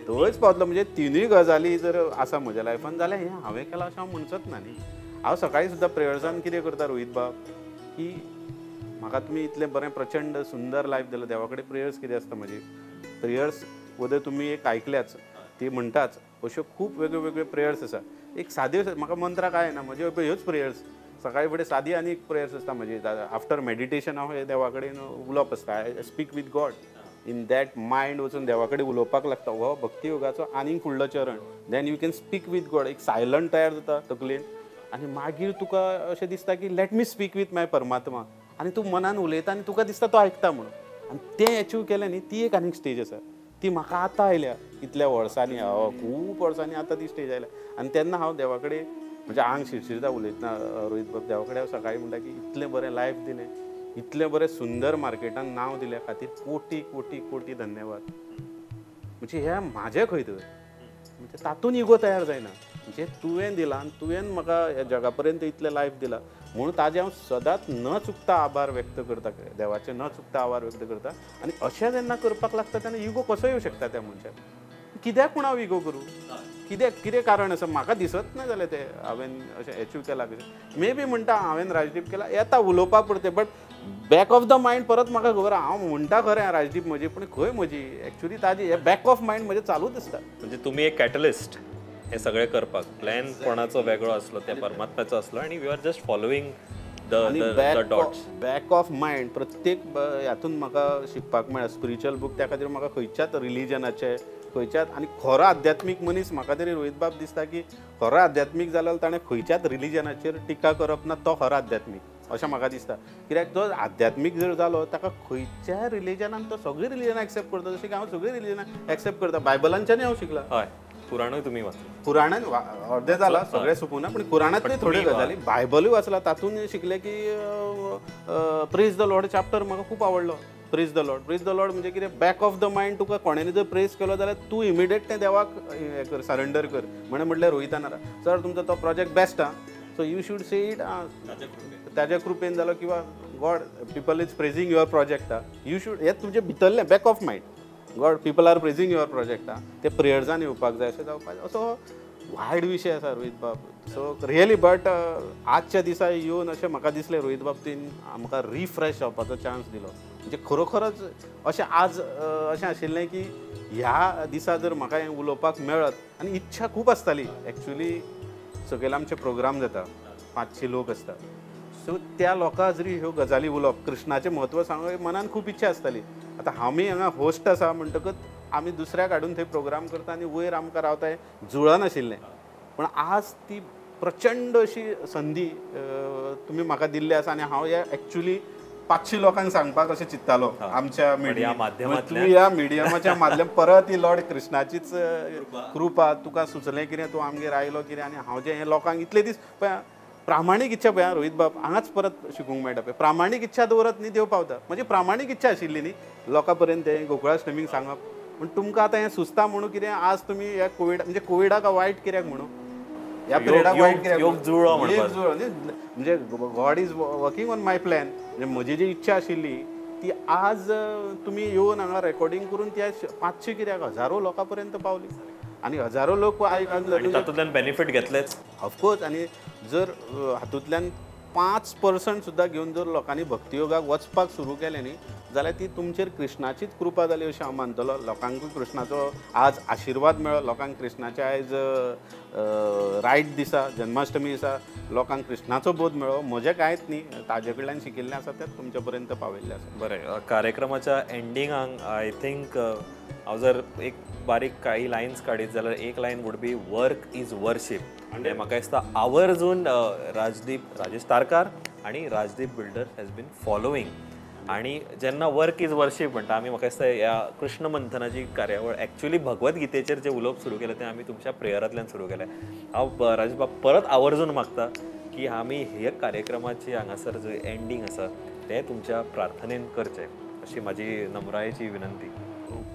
S2: थंयच पावतलो. म्हणजे तिनूय गजाली जर आसा म्हज्या लायफान जाल्यार हें हांवें केलां अशें हांव म्हणचोच ना न्ही. हांव सकाळीं सुद्दां प्रेयर्सान कितें करता रोहित बाब, की म्हाका तुमी इतलें बरें प्रचंड सुंदर लायफ दिलां, देवा कडेन प्रेयर्स कितें आसता म्हजी प्रेयर्स वदळ तुमी एक आयकल्याच, ती म्हणटाच, अश्यो खूब वेगळे वेगळे प्रेयर्स आसा. एक साद्यो म्हाका मंत्रां कांय ना, म्हज्यो ह्योच प्रेयर्स सकाळीं फुडें सादी आनी एक प्रेयर्स आसता म्हजी. आफ्टर मेडिटेशन हांव हे देवा कडेन उलोवप आसता, I speak with God in that mind, वचून देवा कडेन उलोवपाक लागता. हो भक्ती योगाचो आनीक फुडलो चरण. Then you can speak with God. एक सायलंट तयार जाता तकलेन आनी मागीर तुका अशें दिसता की let me speak with my परमात्मा आनी तूं मनान उलयता आनी तुका दिसता तो आयकता म्हणून. आनी तें एचीव केलें न्ही ती एक आनीक स्टेज आसा ती म्हाका आतां आयल्या इतल्या वर्सांनी, खूब वर्सांनी आतां ती स्टेज आयल्या. आनी तेन्ना हांव देवा कडेन म्हणजे आंग शिरशिरता उलयतना रोहित बाब, देवा कडेन हांव सकाळीं म्हणटा की इतलें बरें लायफ दिलें, इतलें बरें सुंदर मार्केटान नांव दिल्या खातीर कोटी कोटी कोटी धन्यवाद. म्हणजे हें म्हाजें खंय तर म्हणजे तातूंत इगो तयार जायना, म्हणजे तुवें दिलां आनी तुवें म्हाका ह्या जगा पर्यंत इतलें लायफ दिलां म्हणून ताजें हांव सदांच न चुकता आभार व्यक्त करता, देवाचें न चुकता आभार व्यक्त करता. आनी अशें जेन्ना करपाक लागता तेन्ना इगो कसो येवं शकता त्या मनशाक? कित्याक पूण हांव इगो करूं? कित्याक कितें कारण आसा म्हाका दिसत ना जाल्यार तें हांवें अशें एचीव केलां कशें मे बी म्हणटा हांवें राजदीप केला येता उलोवपा पुरतें, but back of the mind परत म्हाका खबर हांव म्हणटा खरें राजदीप म्हजी, पूण खंय म्हजी एक्चुअली ताजी बॅक ऑफ मायंड म्हजें चालूच आसता.
S1: म्हणजे तुमी एक कॅटलिस्ट हे सगळें करपाक, प्लॅन कोणाचो वेगळो आसलो त्या परमात्म्याचो आसलो आनी we are just following the dots.
S2: Back of mind प्रत्येक हातून म्हाका शिकपाक मेळ्ळा स्पिरिच्युअल बूक, त्या खातीर म्हाका खंयच्याच रिलिजनाचे खंयच्याच आनी खरो आध्यात्मीक मनीस म्हाका तरी रोहित बाब दिसता की खरो आध्यात्मीक जाल्यार ताणें खंयच्याच रिलिजनाचेर टिका करप ना, तो खरो आध्यात्मीक अशें म्हाका दिसता. कित्याक तो आध्यात्मीक जर जालो ताका खंयच्याय रिलिजनान तो सगळीं रिलिजनां एक्सेप्ट करता, जशें की हांव सगळीं रिलिजनां एक्सेप्ट करता. बायबलांच्यानूय हांव शिकलां,
S1: हय कुराणूय तुमी वाचलां,
S2: कुराणान अर्दें जालां सगळें सोंपूना पूण कुराणांतली थोड्यो गजाली, बायबलूय वाचलां, तातूंत शिकलें की प्रेज the Lord chapter म्हाका खूब आवडलो. Praise the Lord, praise the Lord म्हणजे कितें बॅक ऑफ the mind तुका कोणें जर प्रेज केलो जाल्यार तूं इमिडिएट तें देवाक हें कर, सरेंडर कर. म्हणून म्हटल्यार रोहितान सर तुमचो तो प्रोजेक्ट बेस्ट आं, so you should say it ताज्या कृपेन जालो किंवा God people is praising your project आं, you should हें तुमचें भितरलें back of mind God people are praising your project आं, ते प्रेयर्सान येवपाक जाय अशें जावपाक जाय. असो वायड विशय आसा रोहित बाब. सो रियली बट आजच्या दिसा येवन अशें म्हाका दिसलें रोहित बाबतीन आमकां रिफ्रेश जावपाचो चान्स दिलो. म्हणजे खरोखरच अशें आज अशें आशिल्लें की ह्या दिसा जर म्हाका हें उलोवपाक मेळत, आनी इच्छा खूब आसताली एक्चुअली. सकयल आमचे प्रोग्राम जाता, 500 लोक आसता, सो त्या लोकां जरी ह्यो गजाली उलोवप, कृष्णाचें म्हत्व सांगप मनान खूब इच्छा आसताली. आतां आमी हांगा होस्ट आसा म्हणटकच आमी दुसऱ्याक हाडून थंय प्रोग्राम करता आनी वयर आमकां रावता हें जुळनाशिल्लें, पूण आज ती प्रचंड अशी संदी तुमी म्हाका दिल्ली आसा आनी हांव ह्या एक्चुअली 500 लोकांक सांगपाक अशें चिंत्तालो आमच्या मिडिया माध्यमांतल्यान, ह्या मिडियमाच्या माध्यम परत ही लॉर्ड कृष्णाचीच कृपा तुका सुचलें कितें, तूं आमगेर आयलो कितें आनी हांव जें हें लोकांक इतले दीस पळय प्रामाणीक इच्छा पळय रोहित बाब हांगाच परत शिकूंक मेळटा पळय, प्रामाणीक इच्छा दवरत न्ही देव पावता. म्हणजे प्रामाणीक इच्छा आशिल्ली न्ही लोकां पर्यंत हें गोकुळाष्टमीक सांगप, पूण तुमकां आतां हें सुचता म्हणून कितें आज तुमी ह्या कोविड म्हणजे कोविडाक वायट कित्याक म्हणून ह्या पिरियडाक वायट कित्याक जुळ्ळो म्हणजे God is working on my plan. म्हणजे म्हजी जी इच्छा आशिल्ली ती आज तुमी येवन हांगा रेकॉर्डिंग करून त्या 500 कित्याक हजारो लोकां पर्यंत पावली आनी हजारो लोक
S1: तातूंतल्यान बेनिफीट घेतलेच
S2: ऑफकोर्स. आनी जर हातूंतल्यान 5% सुद्दां घेवन जर लोकांनी भक्तियोगाक वचपाक सुरू केलें न्ही जाल्यार ती तुमचेर कृष्णाचीच कृपा जाली अशें हांव मानतलो. लोकांकूय कृष्णाचो आज आशिर्वाद मेळ्ळो, लोकांक कृष्णाचे आयज रायट दिसा जन्माष्टमी दिसा लोकांक कृष्णाचो बोध मेळ्ळो. म्हजें कांयच न्ही, ताजे कडल्यान शिकिल्लें आसा तें तुमचे पर्यंत पावयल्लें आसा.
S1: बरें, कार्यक्रमाच्या एंडिंगाक I think हांव जर एक बारीक काही लायन्स काडीत जाल्यार एक line would be work is worship. आनी म्हाका दिसता आवर्जून राजदीप राजेश तारकार आनी Rajdeep builder has been following. आनी जेन्ना वर्क is worship म्हणटा आमी, म्हाका दिसता ह्या कृष्ण मंथनाची कार्यावळ एक्चुअली भगवद्गीतेचेर जें उलोवप सुरू केलें तें आमी तुमच्या प्रेयरांतल्यान सुरू केलें. हांव राजेश बाब परत आवर्जून मागता की आमी हे कार्यक्रमाची हांगासर जे एंडींग आसा तें तुमच्या प्रार्थनेन करचें अशी म्हाजी नम्रायेची विनंती.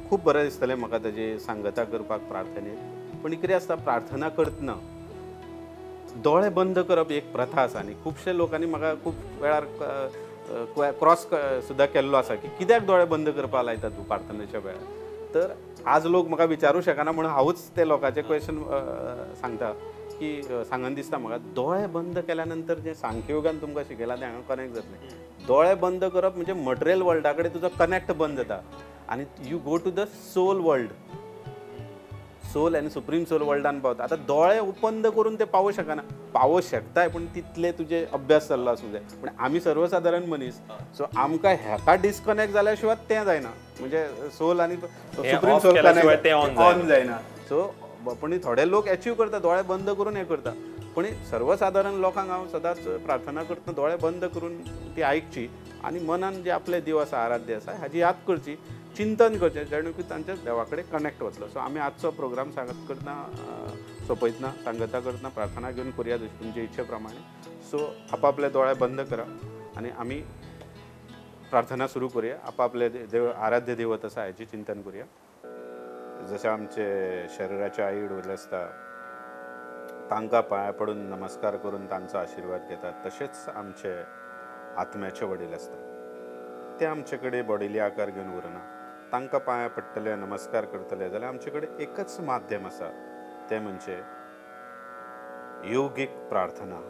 S2: खूब बरें दिसतलें म्हाका ताजी सांगता करपाक प्रार्थनेन, पूण कितें आसता प्रार्थना करतना दोळे बंद करप एक प्रथा आसा न्ही. खुबशे लोकांनी म्हाका खूब वेळार क्रॉस सुद्दां केल्लो आसा की कित्याक दोळे बंद करपाक लायता तूं प्रार्थनेच्या वेळार. तर आज लोक म्हाका विचारूं शकना म्हणून हांवूच ते लोकांचे क्वेश्चन सांगता की सांगन दिसता म्हाका दोळे बंद केल्या नंतर जें सांख्ययोगान तुमकां शिकयलां तें हांगा कनेक्ट जातलें. दोळे बंद करप म्हणजे मटेरियल वर्ल्डा कडेन तुजो कनेक्ट बंद जाता आनी you go to the soul world, soul आनी सुप्रीम सोल वर्ल्डान पावता. आतां दोळे बंद करून ते पावोवंक शकना, पावोवंक शकताय पूण तितले तुजे अभ्यास जाल्लो आसूंक जाय. पूण आमी सर्वसादारण मनीस, सो आमकां हेका डिस्कनेक्ट जाल्या शिवाय तें जायना, म्हणजे सोल आनी सुप्रीम सोल कनेक्ट ऑन जायना. सो पूण थोडे लोक एचीव करता, दोळे बंद करून हें करता. पूण सर्वसादारण लोकांक हांव सदांच प्रार्थना करतना दोळे बंद करून ती आयकची आनी मनान जे आपले देव आसा आराध्य आसा हाजी याद करची, चिंतन करचें, जेणे तांच्या देवा कडेन कनेक्ट वतलो. सो आमी आजचो प्रोग्राम सांगत करतना सोंपयतना सांगता करतना प्रार्थना घेवन करुया जशी तुमचे इच्छे प्रमाणे. सो आपापले दोळे बंद करा आनी आमी प्रार्थना सुरू करुया. आपापले देव आराध्य देवत आसा हाची चिंतन करुया. जशें आमचे शरिराचे आई वडील आसता तांकां पांया पडून नमस्कार करून तांचो आशिर्वाद घेतात, तशेंच आमचे आत्म्याचे वडील आसता ते आमचे कडेन बॉडीली आकार घेवन उरना. तांकां पांया पडटले नमस्कार करतले जाल्यार आमचे कडेन एकच माध्यम आसा, तें म्हणजे योगीक प्रार्थना.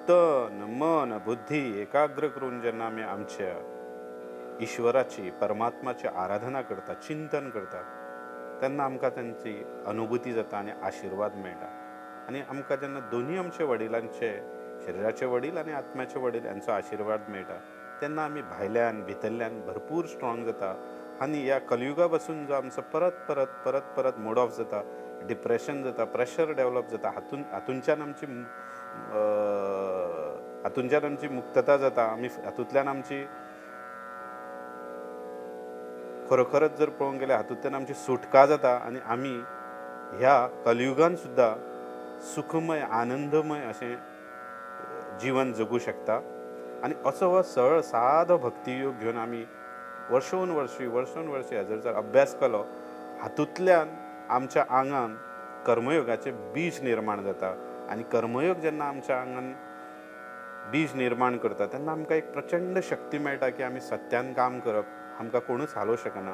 S2: तन मन बुद्धी एकाग्र करून जेन्ना आमी आमच्या ईश्वराची परमात्माची आराधना करता, चिंतन करता, तेन्ना आमकां तांची अनुभूती जाता आनी आशिर्वाद मेळटा. आनी आमकां जेन्ना दोनूय आमचे वडिलांचे शरिराचे वडील आनी आत्म्याचे वडील हांचो आशिर्वाद मेळटा तेन्ना आमी भायल्यान भितरल्यान भरपूर स्ट्रॉंग जाता आनी ह्या कलयुगा पासून जो आमचो परत परत परत परत मोड ऑफ जाता, डिप्रेशन जाता, प्रेशर डेवलप जाता, हातूंच्यान आमची मुक्तता जाता. आमी हातूंतल्यान आमची खरोखरच जर पळोवंक गेल्यार हातूंतल्यान आमची सुटका जाता आनी आमी ह्या कलयुगान सुद्दां सुखमय आनंदमय अशें जीवन जगू शकता. आनी असो हो सरळ सादो भक्तियोग घेवन आमी वर्सोन वर्सी वर्सोन वर्सी हाजर जर अभ्यास केलो हातूंतल्यान आमच्या आंगान कर्मयोगाचें बीज निर्माण जाता. आनी कर्मयोग जेन्ना आमच्या आंगान बीज निर्माण करता तेन्ना आमकां एक प्रचंड शक्ती मेळटा की आमी सत्यान काम करप, आमकां कोणूच हालोवंक शकना.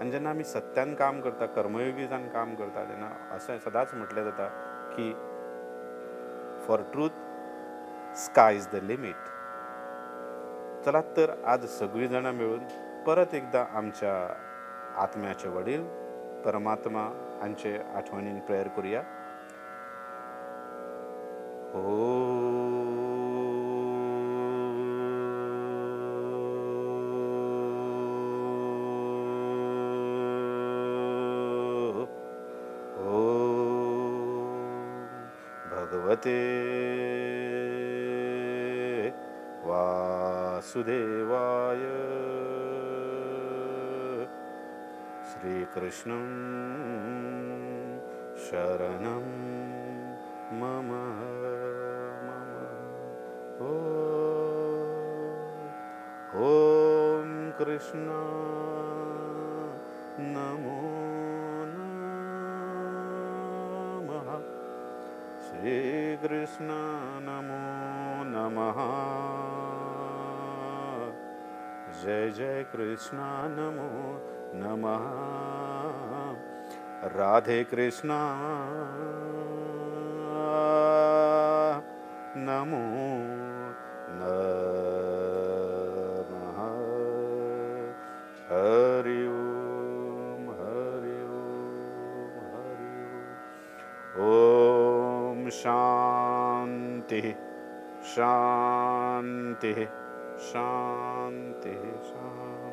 S2: आनी जेन्ना आमी सत्यान काम करता, कर्मयोगी जावन काम करता, तेन्ना अशें सदांच म्हटलें जाता की for truth sky is the limit. चलात तर आज सगळीं जाणां मेळून परत एकदां आमच्या आत्म्याचे वडील परमात्मा हांचे आठवणीन प्रेयर करुया. ओम भगवते वासुदेवाय श्रीकृष्णं शरणं मम मम. ओम कृष्ण नमो नमः, श्रीकृष्ण नमो नमः, जय जय कृष्ण नमो नमः, राधे कृष्ण नमो नमः. हरि ओम हरि ओम हरि ओम. ओम शांति शांति शांति शांति.